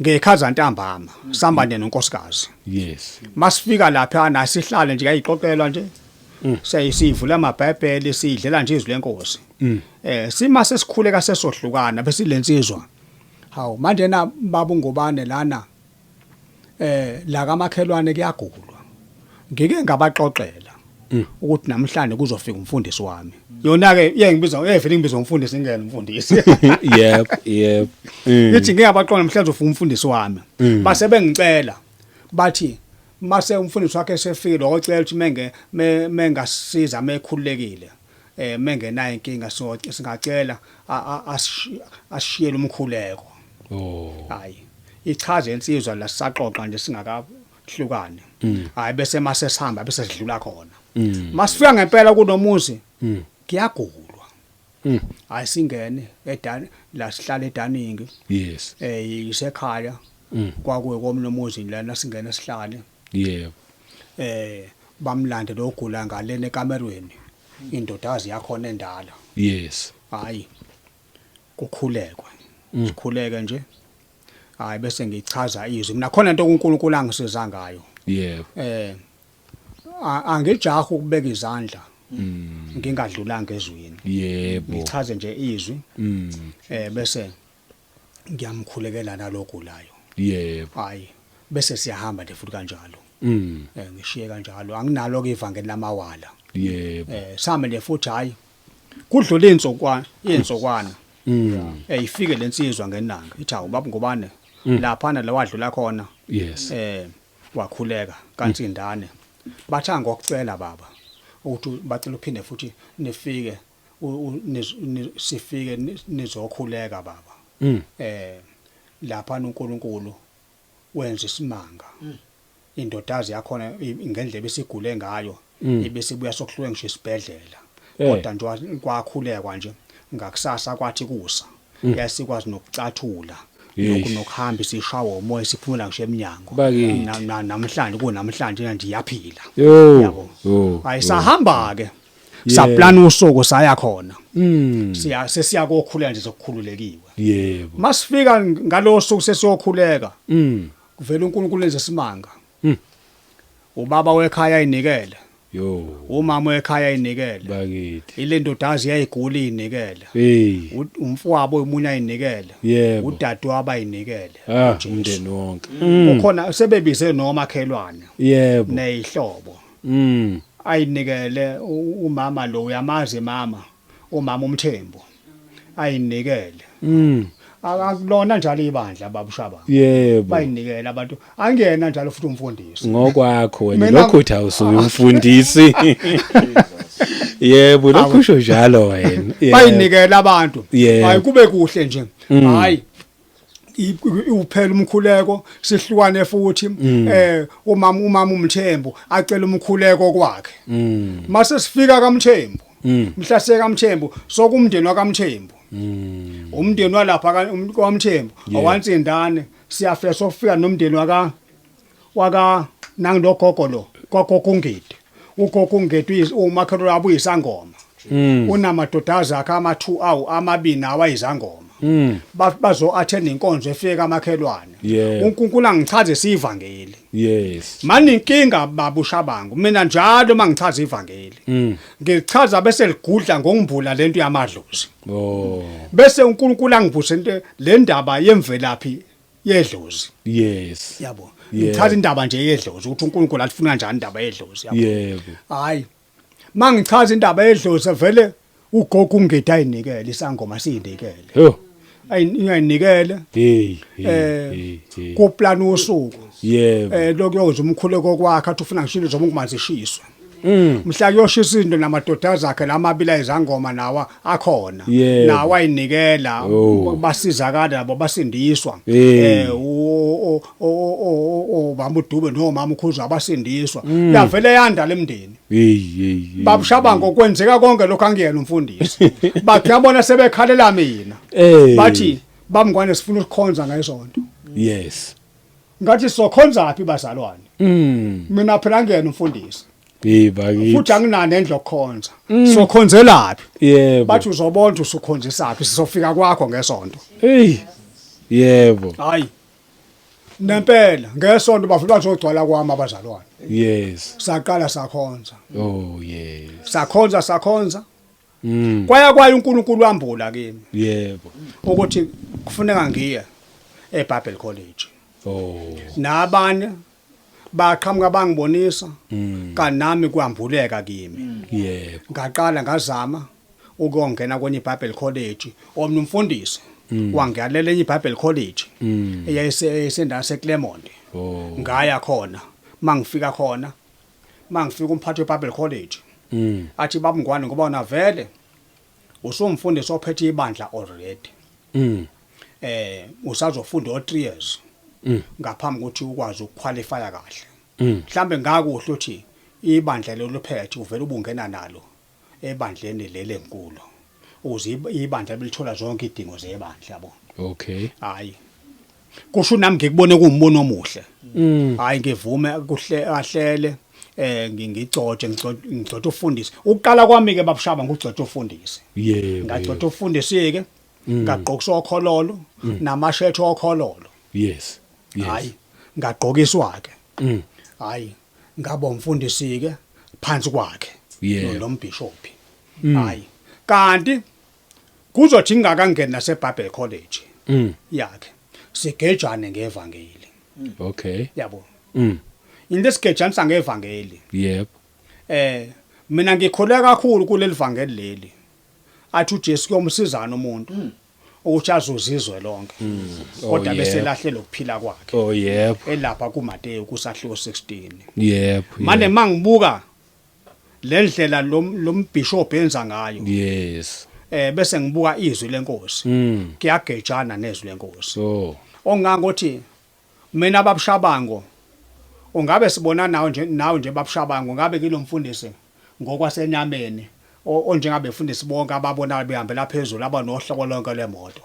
ngekhaza ntambama samba nje nonkosikazi. Yes. Masifika lapha nasihlale nje kayixoxelwa nje. Siyivula amaBhayibheli sidlela nje izwi lenkosi. Sima sesikhuleka sesohlukana bese lensizwa. Hawu manje na baba uNgubane lana la kamakhelwane kuyagulwa. Ngike ngabaxoxela ukuthi namhlanje kuzofika umfundisi wami. Yona ke iyengibiza evele ngibiza umfundisi ngeke umfundisi. Yep, yep. Ngithi ngeke abaxoxe namhlanje ufika umfundisi wami. Base bengicela bathi mase umfundisi wakhe esefikile ocela ukuthi menge mengasiza mekhululekile. Mengenayo inkinga so singacela asishiyele umkhuleko. Oh. Hayi. Ichaze insizwa la sisaxoxa nje singakahlukani. Hayi bese mase sihamba bese sidlula khona. Masifika ngempela kunomuzi kuyagulwa. Hayi singene edani la sihlala edaningi. Yes. Isekhaya. Kwakuye komnye umuzi lana singene sihlale. Yebo. Bamlande logula ngalena ekamerweni. Indodazi yakhona endala. Yes. Hayi. Kukhulekwe. Sikhuleke nje. Hayi bese ngichaza izwi. Mina khona into uNkulunkulu angisiza ngayo. Yebo. Angijahi ukubeka izandla. Ngingadlulanga ezwini. Yebo. Ngichaze nje izwi. Bese ngiyamkhulekela nalogulayo. Yebo. Hayi bese siyahamba nje futhi kanjalo. Ngishiye kanjalo. Anginalo ke ivangeli lamawala. Yebo. Sihamba nje futhi hayi. Kudlula insukwana. Ifike lensizwa ngenanga. Ithi awu baba Ngubane lapha na lawadlula khona. Yes. Wakhuleka kaNsindane. Bathi ngokucela baba ukuthi bacela uphinde futhi nifike sifike nizokhuleka baba. Lapha uNkulunkulu wenza isimanga. Indodazi yakhona ngendlela esigule ngayo ibesibuya sokuhluka ngisho isibhedlela. Kodwa nje kwakhulekwa nje ngakusasa kwathi kusa yasikwazi nokucathula nokuhamba isishawa umoya siphumela ngisho eminyango. Namhlanje kunamhlanje nje iyaphila. Yabo. Ayisahamba ke. Saplana usuku saya khona. Siya sesiya kokhuleka nje sokukhululekiwe. Yebo. Masifika ngalowo suku sesiyokhuleka. Kuvela uNkulunkulu enze isimanga. Ubaba wekhaya ayinikele. Yo. Umama wekhaya ayinikele. Bakithi. Ile ndodazi yayigula inikele. Hey. Umfowabo omunye ayinikele. Yebo. Udadewabo ayinikele. Umndeni wonke. Kukhona sebebize nomakhelwane. Yebo. Nezihlobo. Ayinikele umama lo uyamazi mama. Umama uMthembu. Ayinikele. Akulona njalo ibandla babushaba. Yebo. Bayinikela abantu. Angiyena njalo futhi umfundisi. Ngokwakho wena lokho uthi awusuye umfundisi. Yebo, lokhu usho njalo wena. Yebo. Bayinikela abantu. Yebo. Hayi, kube kuhle nje. Hayi, uphela umkhuleko, sihlukane futhi. Umama uMthembu acela umkhuleko kwakhe. Mase sifika kaMthembu, mhla seka kaMthembu, sokumndeni wakaMthembu, umndeni walapha kwaMthembu, awansindane, siyafika, sofika nomndeni waka nangilogogo lo kwagogo uNgidi. Ugogo uNgidi umakhelwane wabo uyisangoma, unamadodazi akhe ama2 awu amabini awayizangoma. Bazo attend inkonzo efika kamakhelwane. UNkulunkulu angichaze sivangeli. Manje inkinga, baba uShabangu, mina njalo mangichaza ivangeli, ngichaza bese ligudla ngokumbula lento yamadlozi. Bese uNkulunkulu angivuse into le ndaba yemvelaphi yedlozi. Yabo. Ngichaza indaba nje yedlozi, ukuthi uNkulunkulu alifuna kanjani indaba yedlozi, yabo. Hayi, mangichaza indaba yedlozi, vele ugogo uNgidi ayinikele, isangoma siyinikele. Ayinikele. Hey, hey, hey, hey. Kuplan usuku. Lokuyoza umkhuleko kwakhe, athi ufuna ngishilo zoba ungumanzi ishiswe. Mhla kuyoshisa izinto, namadoda akhe lamabili ayizangoma nawa akhona. Nawo ayinikela. Basizakala nabo, basindiswa. Obaba uDube nomama uKhuza abasindiswa. Yavele yanda lemndeni. Hey, hey, hey. Babushabango, kwenzeka konke lokho, angiyena umfundisi. Bathi yabona sebekhalela mina. Bathi, "Bamngwane, sifuna ukukhonza ngesonto." Ngathi, "Sokhonza phi, bazalwane?" Mina phela ngiyena umfundisi. Hey bakithi. Futhi anginani endlu yokukhonza. Sokhonzelaphi? Bathi, "Uzobona usukhonzisaphi, sizofika kwakho ngesonto." Hey. Yebo. Hayi. Nempela ngesonto bafika bazogcwala kwami abazalwane. Saqala sakhonza. Oh yes. Sakhonza, sakhonza. Kwaya kwaya, uNkulunkulu wambula kimi ukuthi kufuneka ngiye eBible College. Nabanye baqhamuka bangibonisa, kanti nami kwambuleka kimi. Ngaqala ngazama ukuyongena kwenye iBible College, omnye umfundisi wangiyalela enye iBible College eyayisendawo seClermont. Ngaya khona, mangifika khona, mangifika umphathi weBible College athi, "Babungwane, ngoba wona vele usumfundisi ophethe ibandla already, usazofunda o 3 years ngaphambi kokuthi ukwazi ukuqualify kahle. Mhlambe ngakuhle ukuthi ibandla lelo phethe uvela ubungena nalo ebandleni leli enkulu, ukuze ibandla belithola zonke idingo zebandla, yabo." Hayi, kusho nami ngikubone kuwumbono omuhle. Hayi, ngivume kuhle, ahlele ngigcotshe, ngigcotshe ufundisi. Ukuqala kwami ke, babushaba, ngugcotshe ufundisi. Ngagcotsha ufundisi ke, ngagqokiswa okhololo namashethi okhololo. Hayi, ngagqokiswa ke. Hayi, ngaba umfundisi ke phansi kwakhe nombishop. Hayi, kanti kuzothi ngingakangeni naseBible College yakhe, sigejane ngevangeli. Yabo. Into esigejanisa ngevangeli, mina ngikholeka kakhulu kuleli vangeli leli athi uJesu kuyomsizana umuntu ukuthi azuzizwe lonke, kodwa bese lahle lokuphila kwakhe. Elapha kuMateyu kusahluko 16. Manje mangibuka lendlela lo lombishop enza ngayo, bese ngibuka izwi lenkosi, kuyagejana nezwi lenkosi. Ongangothi mina, babushabango, ungabe sibona nawe nje babushabango, ngabe kilomfundisi ngokwasenyameni onjengabefundisi bonke ababona behambela phezulu, abanohlobo lonke lemoto,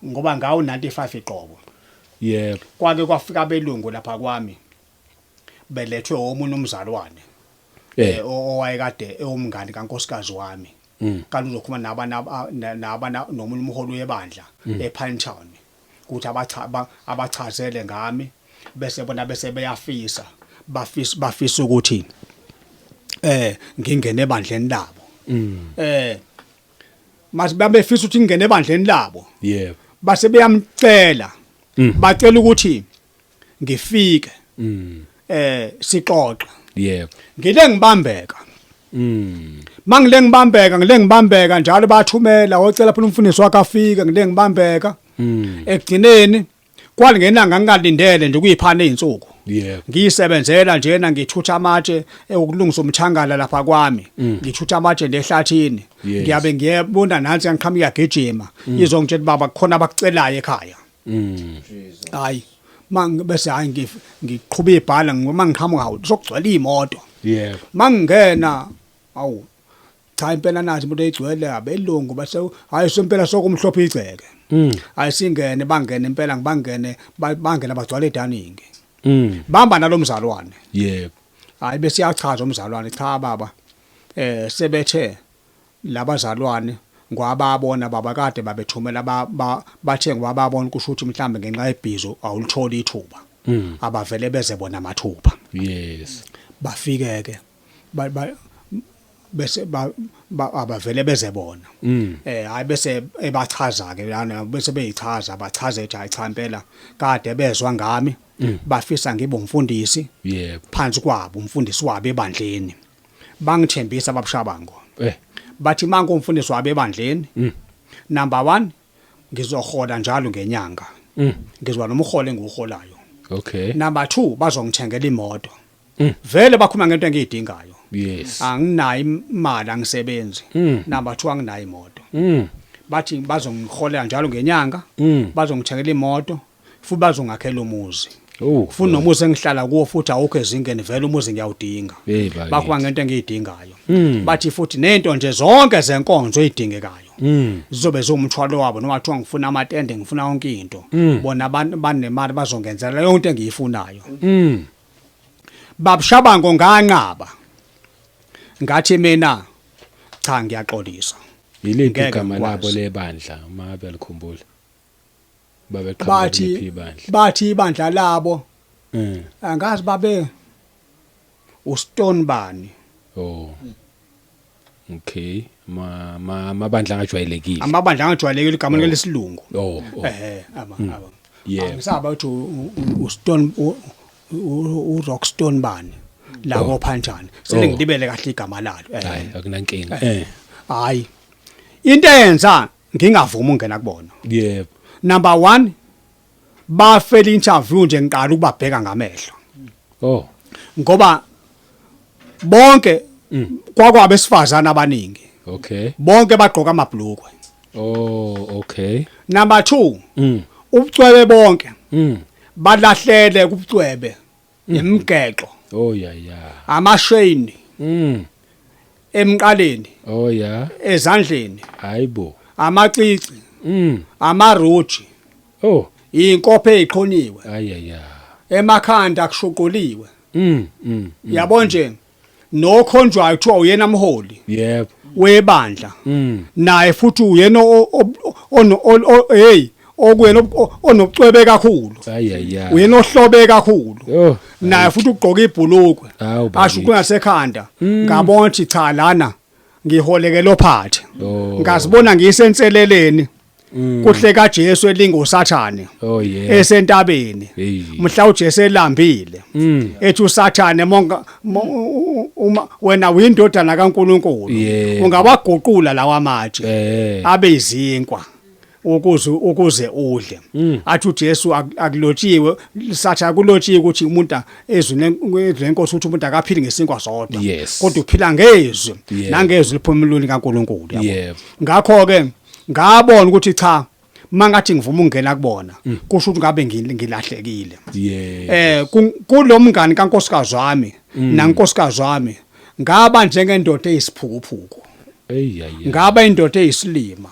ngoba ngawo 95 iqobo kwake kwafika abelungu lapha kwami, belethwe omunye umzalwane owayekade ewumngani kankosikazi wami, kanti uzokhuluma nabana nomunye umholi webandla ePinetown ukuthi abachazele ngami, bese bona bese beyafisa, bafisa ukuthi ngingene ebandleni labo. Mase babefisa ukuthi ngingene ebandleni labo, base beyamcela, bacela ukuthi ngifike sixoxe. Ngile ngibambeka. Mangile ngibambeka, ngile ngibambeka njalo, bathumela ocela phela umfundisi wakhe afike, ngile ngibambeka. Ekugcineni kwalingena ngangingalindele nje, kuyiphana izinsuku. Yebo. Ngiyisebenzela njena ngithutha amatshe ukulungisa umthangala lapha kwami. Ngithutha amatshe nehlathini. Ngiyabe ngiyebona nansi yangiqhamuka iyagijima. Izongitshela baba kukhona abakucelayo ekhaya. Hayi bese hayi ngiqhuba ibhala ngoma ngiqhamuka hawu sokugcwele imoto. Yebo. Mangingena awu cha impela nathi umuntu egcwele abelungu base hayi sempela sokumhlophe igceke. Ayisingene bangene impela ngibangene bangena bagcwala edaningi. Bamba nalomzalwane. Yebo. Hayi bese iyachaza umzalwane cha baba sebethe labazalwane ngwababona baba kade babethumela bathe ngwababona kusho ukuthi mhlambe ngenxa yebhizo awulitholi ithuba. Abavele beze bona amathupha. Yes. Bafikeke bese abavele beze bona. Hayi bese ebachaza ke lana bese beyichaza bachaze ethi hayi cha impela kade bezwa ngami bafisa ngibe umfundisi. Yebo. Phansi kwabo umfundisi wabo ebandleni. Bangithembisa babushabango. Bathi mangu umfundisi wabo ebandleni. Number 1 ngizohola njalo ngenyanga. Ngizwa nomholo engiwuholayo. Okay. Number 2 bazongithengela imoto. Vele bakhuluma ngento engiyidingayo. Yes. Anginayo imali angisebenzi. Number 2 anginayo imoto. Bathi bazongiholela njalo ngenyanga, bazongithengela imoto, futhi bazongakhela umuzi. Oh. Futhi nomuzi engihlala kuwo futhi awukho ezingeni vele umuzi ngiyawudinga. Bakhuluma ngento engiyidingayo. Bathi futhi nento nje zonke zenkonzo ezidingekayo. Zizobe ziwumthwalo wabo noma kuthiwa ngifuna amatende ngifuna yonke into. Bona banemali bazongenzela yonke into engiyifunayo. Babushabango nganqaba. Ngathi mina cha ngiyaxolisa. Yiliphi igama labo lebandla uma belikhumbula? Babeqhamuka kuliphi ibandla? Bathi ibandla labo. Angazi babe uStone bani. Oh. Okay. Amabandla angajwayelekile. Amabandla angajwayelekile igama lesilungu. Oh. Ama. Yeah. Angisaba ukuthi uStone uRockstone bani la kophanjani. Selengilibele kahle igama lalo. Hayi akunankinga. Hayi. Into eyenza ngingavumi ungena kubona. Yebo. Number 1 bafela interview nje ngiqala ukubabheka ngamehlo. Oh. Ngoba bonke kwakwabesifazana abaningi. Okay. Bonke bagqoka amabhlukwe. Oh, okay. Number 2. Ubucwebe bonke. Balahlele kubucwebe imigexo. Oh yeah yeah. Amasheni. Emqaleni. Oh yeah. Ezandleni. Hayibo. Amacici. Amaruji. Oh. Inkophe eziqhonyiwe. Ayaya. Emakhanda kushuquliwe. Yabo nje nokhonjwayo kuthiwa uyena mholi. Yebo. Webandla. Naye futhi uyena hey okuyena onobucwebe kakhulu. Ayaya. Uyena ohlobe kakhulu. Oh. Naye futhi ugqoka ibhulukwe. Asho kungasekhanda. Ngabona ukuthi cha lana ngiholeke lophathe. Ngazibona ngisenseleleni. Kuhle kaJesu elinga uSathane. Oh yeah. Esentabeni. Mhla uJesu elambile. Ethi uSathane monga uma wena uyindodana kaNkuluNkulu ungawaguqula lawa matshe abe izinkwa ukuze udle. Athi uJesu akulotshiwe sathi akulotshiwe ukuthi umuntu ezwi lenkosi ukuthi umuntu akaphili ngesinkwa sodwa kodwa uphila ngezwi nangezwi liphumulweni kaNkuluNkulu yabo. Ngakho ke ngabona ukuthi cha mangathi ngivuma ukungena kubona kusho ukuthi ngabe ngilahlekile. Kulomngani kankosikazi wami nankosikazi wami ngaba njengendoda eyisiphukuphuku. Ngaba indoda eyisilima.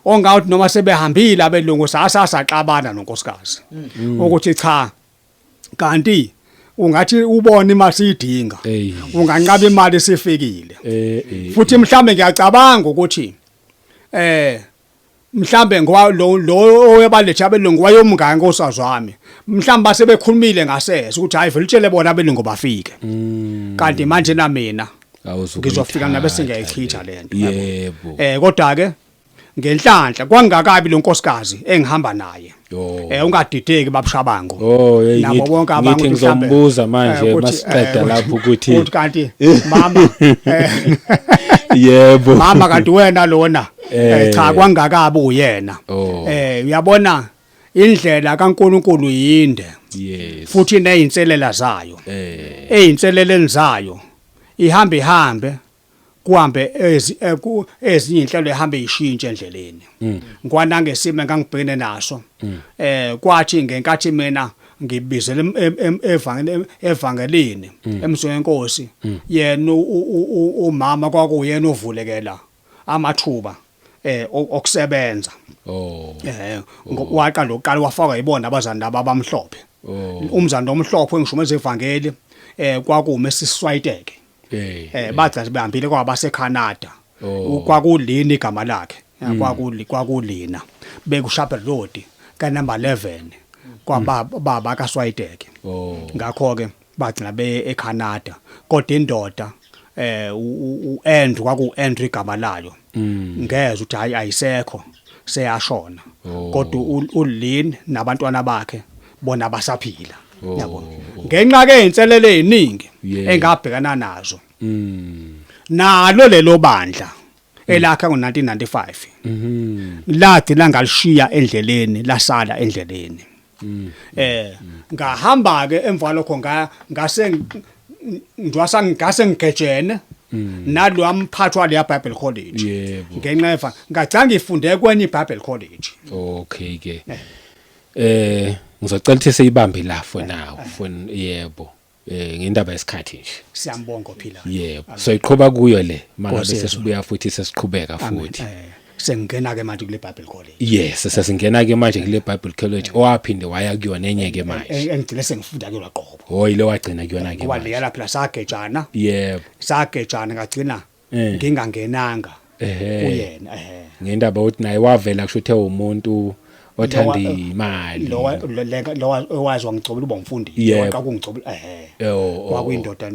Ongawuthi noma sebehambile abelungu sasaxabana nonkosikazi. Ukuthi cha kanti ungathi ubone imali siyidinga. Unganqaba imali sifikile. Futhi mhlambe ngiyacabanga ukuthi mhlambe ngoba lo oyebalethe abelungu wayomngane nkosikazi wami mhlambe basebekhulumile ngasese ukuthi hayi vele utshele bona abelungu bafike. Kanti manje na mina ngizofika nabe sengiyayichitha lento. Yebo. Kodwa ke ngenhlanhla kwangakabi lo nkosikazi engihamba naye. Ungadideki babushabango. Nabo bonke abantu ngizombuza manje masiqeda lapho ukuthi kanti mama yebo mama kanti wena lona cha kwangakabi uyena. Uyabona Indlela kaNkuluNkulu yinde. Yes. Futhi nezinselela zayo. Ezinseleleni zayo ihambe ihambe kuhambe ezinye inhlelo ehambe ishintshe endleleni. Ngwana ngesimo engangibhekene naso. Kwathi ngenkathi mina ngibizele evangelini emzweni wenkosi, yena umama kwakuyena ovulekela amathuba okusebenza. Waqala uqala wafaka ibona abazali laba abamhlophe. Umzali omhlophe engishumeza evangeli kwakume siswayiteke. Bagcina behambile kwabase Canada. Kwakulini igama lakhe, kwakulina bekuShapel Road ka number 11 kwababa baba kaSwayiteke. Ngakho ke bagcina be eCanada, kodwa indoda uAndrew, kwakuAndrew igama layo, ngeze ukuthi hayi ayisekho, seyashona, kodwa uLin nabantwana bakhe bona basaphila, yabo, ngenxa ke inselele eziningi engabhekana nazo. Nalo lelo bandla elakha ngo1995 lathi langalishiya endleleni, lasala endleleni. Ngahamba ke emva lokho, ngase ngwasa ngase ngigejene nalo amphathwa le Bible College. Ngenxa eva ngacanga ngifunde kwenye iBible College. Okay ke, ngizocela ukuthi seyibambe la for now, for yebo, ngendaba yesikhathi nje. Siyambonga ophila. Yebo, so iqhoba kuyo le mangabe sesibuya futhi sesiqhubeka futhi. Sengena ke manje kule Bible College. Yes, sesingena ke manje kule Bible College owaphinde waya kuyona enye ke manje. Engigcine sengifunda kuyona qobo. Oh, ile wagcina kuyona ke. Ngoba leya phela sagejana. Yebo. Sagejana ngagcina ngingangenanga kuyena. Ngendaba uthi naye wavela kusho uthe umuntu othanda imali. Lo owazi wangigcobela uba umfundisi, waqala ukungigcobela kwakuyindoda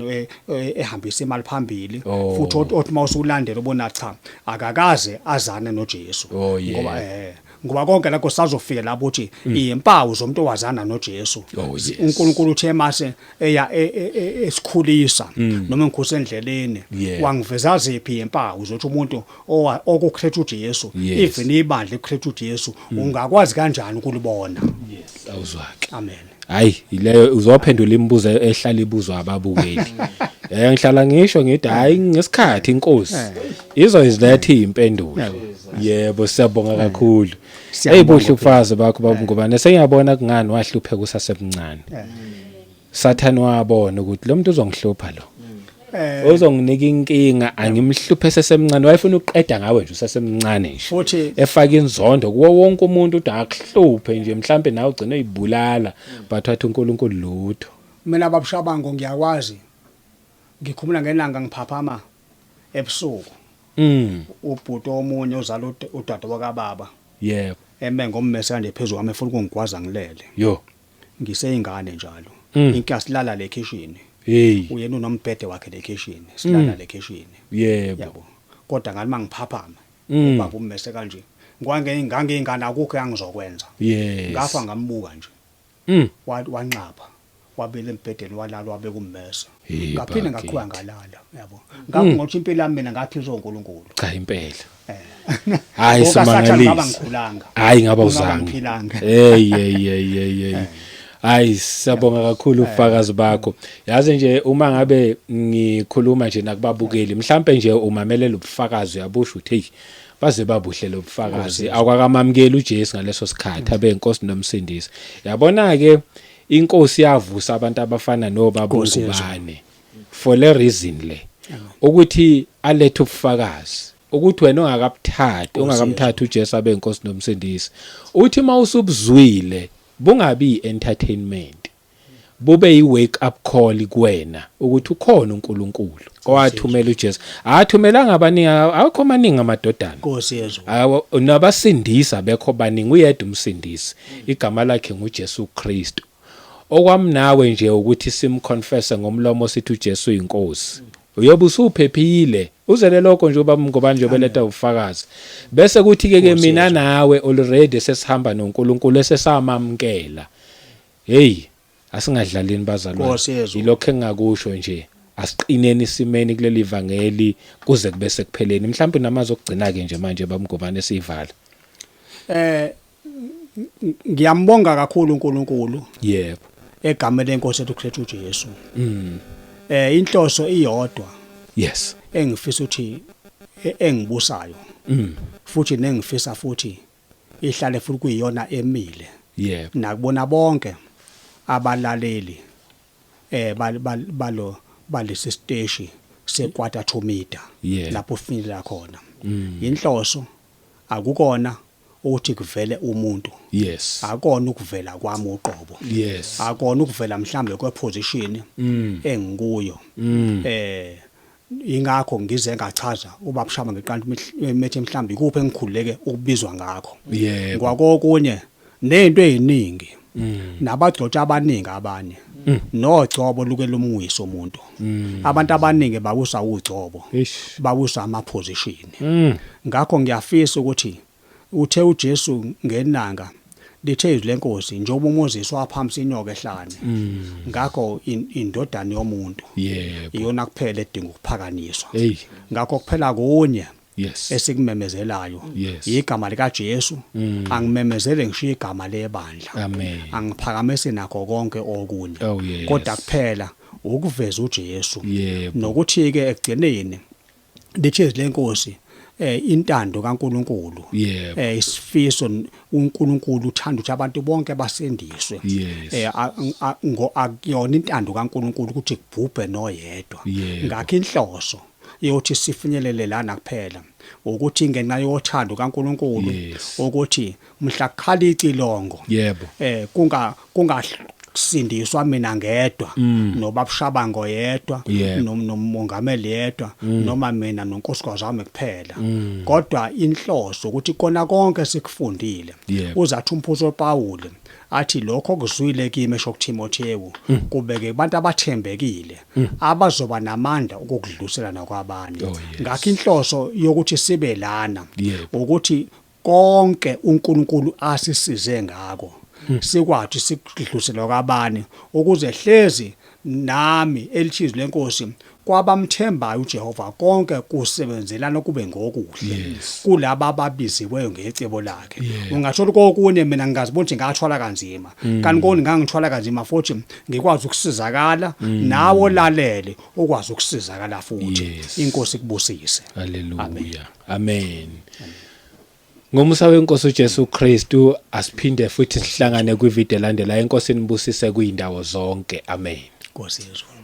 ehambisa imali phambili, futhi othi mawusulandela ubona cha, akakaze azane noJesu, ngoba ngoba konke lakho sazofika lapho uthi izimpawu zomuntu owazana noJesu. uNkulunkulu uthe mase eya esikhulisa noma engikhulisa endleleni, wangiveza ziphi izimpawu zokuthi umuntu okuKristu uJesu, even ibandla eKristu uJesu, ungakwazi kanjani ukulibona. Yes, awuzwake. Amen. Hayi, ileyo uzophendula imibuzo ehlala ibuzwa ababukeli. Ngihlala ngisho ngithi hayi, ngesikhathi inkosi izoyiziletha impendulo. Yebo, siyabonga kakhulu. Hey, buhle ubufakazi bakho baba Ngubane, sengiyabona kungani wahlupheka usasemncane. Sathane wabona ukuthi lo muntu uzongihlupha lo. Uzonginika inkinga, angimhluphe sesemncane. Wayefuna ukuqeda ngawe nje usasemncane nje. Futhi efaka inzondo kuwo wonke umuntu uthi akuhluphe nje, mhlambe nawe ugcine uyibulala, but wathi uNkulunkulu lutho. Mina babushabango ngiyakwazi, ngikhumula ngelanga ngiphaphama ebusuku, ubhuti omunye ozala udade wakababa eme ngommese kanje phezulu kwami, efuna ukungigwaza ngilele. Yo. Ngiseyingane njalo. Inkinga silala le kitchen. Hey. Uyena unombhede wakhe le kitchen, silala le kitchen. Yebo. Kodwa ngathi mangiphaphama, ubaba ummese kanje, ngwange ngangingane, akukho engizokwenza. Ngafa ngambuka nje. Wanxapha, wabela embhedeni, walala, wabeka ummese. Hey, Ngaphinde bakithi. ngaqhubeka ngalala, yabo. Ngakho ngothi impilo yami mina ngaphiswa uNkulunkulu. Cha, impela. Hayi, Ngoba Sathane simangalisa. ngaba ngikhulanga. Hayi, ngaba Ngaba uzange. ngiphilanga. Hey hey hey hey hey. Hayi, siyabonga kakhulu ubufakazi bakho. Yazi nje uma ngabe ngikhuluma nje nakubabukeli, mhlambe nje umamelela ubufakazi uyabusho uthi hey, baze babuhle lobufakazi, akwakamamukeli uJesu ngaleso sikhathi abe inkosi nomsindisi. Yabona ke, inkosi yavusa abantu abafana nobaba Nkosi yezulu. uNgubane for le reason le, ukuthi alethe ubufakazi ukuthi wena ongakabuthathi, ongakamthathi uJesu abe inkosi nomsindisi, uthi mawusubuzwile bungabi entertainment, bube i-wake up call kuwena ukuthi ukhona uNkulunkulu owathumela uJesu. Athumelanga abaningi, akho maningi amadodana. Nkosi yezulu. Awu, nabasindisa bekho baningi, uyedwa umsindisi, igama lakhe nguJesu Kristu. Okwami nawe nje ukuthi simconfesse ngomlomo sithi uJesu uyinkosi, uyobe usuphephile. Uzele lokho nje ubaba ngoba nje beletha ubufakazi, bese kuthi ke ke mina nawe already sesihamba noNkulunkulu, esesamamkela. Hey, asingadlalini bazalwane. Nkosi yezulu. Yilokho engingakusho nje, asiqineni isimeni kuleli vangeli kuze kube sekupheleni. Mhlawumbe namazwi okugcina ke nje manje baba Ngubane, siyivala. Ngiyambonga kakhulu uNkulunkulu. Yebo. Egameni lenkosi ethu Kristu Jesu. Inhloso iyodwa. Yes. Engifisa ukuthi engibusayo. Futhi nengifisa futhi ihlale futhi kuyiyona emile. Yebo. Nakubona bonke abalaleli balo balesi siteshi se 1/4 meter lapho ufinyelela khona. Inhloso akukona ukuthi kuvele umuntu. Yes. Akona ukuvela kwami uqobo. Yes. Akona ukuvela mhlambe kweposition engikuyo. Ingakho ngize ngachaza ubabshama ngeqanda methe mhlambe ikuphi engikhululeke ukubizwa ngakho. Yebo. Ngwakokunye nento eziningi. Nabagcotsha abaningi abanye. Nogcobo luke lomwiso umuntu. Abantu abaningi bawusa ugcobo. Bawusa ama position. Ngakho ngiyafisa ukuthi uthe uJesu ngenanga lithe izwi lenkosi njengoba uMoses waphamisa inyoka ehlane. Ngakho indodana yomuntu yebo iyona kuphela edinga ukuphakanyiswa. Hey. Ngakho kuphela kunye yes esikumemezelayo yes. Igama lika Jesu. Angimemezele ngisho igama lebandla. Amen. Angiphakamise nakho konke okunye. Oh, yes. Kodwa kuphela ukuveza uJesu. Yebo. Nokuthi ke ekugcineni lithe izwi lenkosi intando kaNkuluNkulu. Yebo. Isifiso uNkulunkulu uthanda ukuthi abantu bonke basindiswe. Yes. Akuyona intando kaNkuluNkulu ukuthi kubhubhe noyedwa. Ngakho inhloso yokuthi sifinyelele lana kuphela ukuthi ngenxa yothando kaNkuluNkulu ukuthi mhla kukhala icilongo yebo kungasindiswa mina ngedwa nobabushabango yedwa nomongameli yedwa noma mina nonkosikazi wami kuphela, kodwa inhloso ukuthi kona konke sikufundile. Uzathi umpostoli Paul athi lokho okuzwile kimi esho kuTimotheo kubeke kubantu abathembekile abazoba namandla ukukudlulisela nakwabanye. Ngakho inhloso yokuthi sibe lana ukuthi konke uNkulunkulu asisize ngako sikwathi sikudlulisela kwabanye ukuze hlezi nami elithizwe lenkosi kwabamthembayo uJehova konke kusebenzelana kube ngokuhle kulaba ababiziweyo ngecebo lakhe. Ungathola kokunye mina ngingazibona ukuthi ngathwala kanzima, kanti koni ngangithwala kanzima futhi ngikwazi ukusizakala, nawe lalele ukwazi ukusizakala futhi. Inkosi ikubusise. Haleluya. Amen. Ngomusa wenkosi uJesu Kristu asiphinde futhi sihlangane kwivideo elandelayo. Inkosi inibusise kuyindawo zonke. Amen. Nkosi yezulu.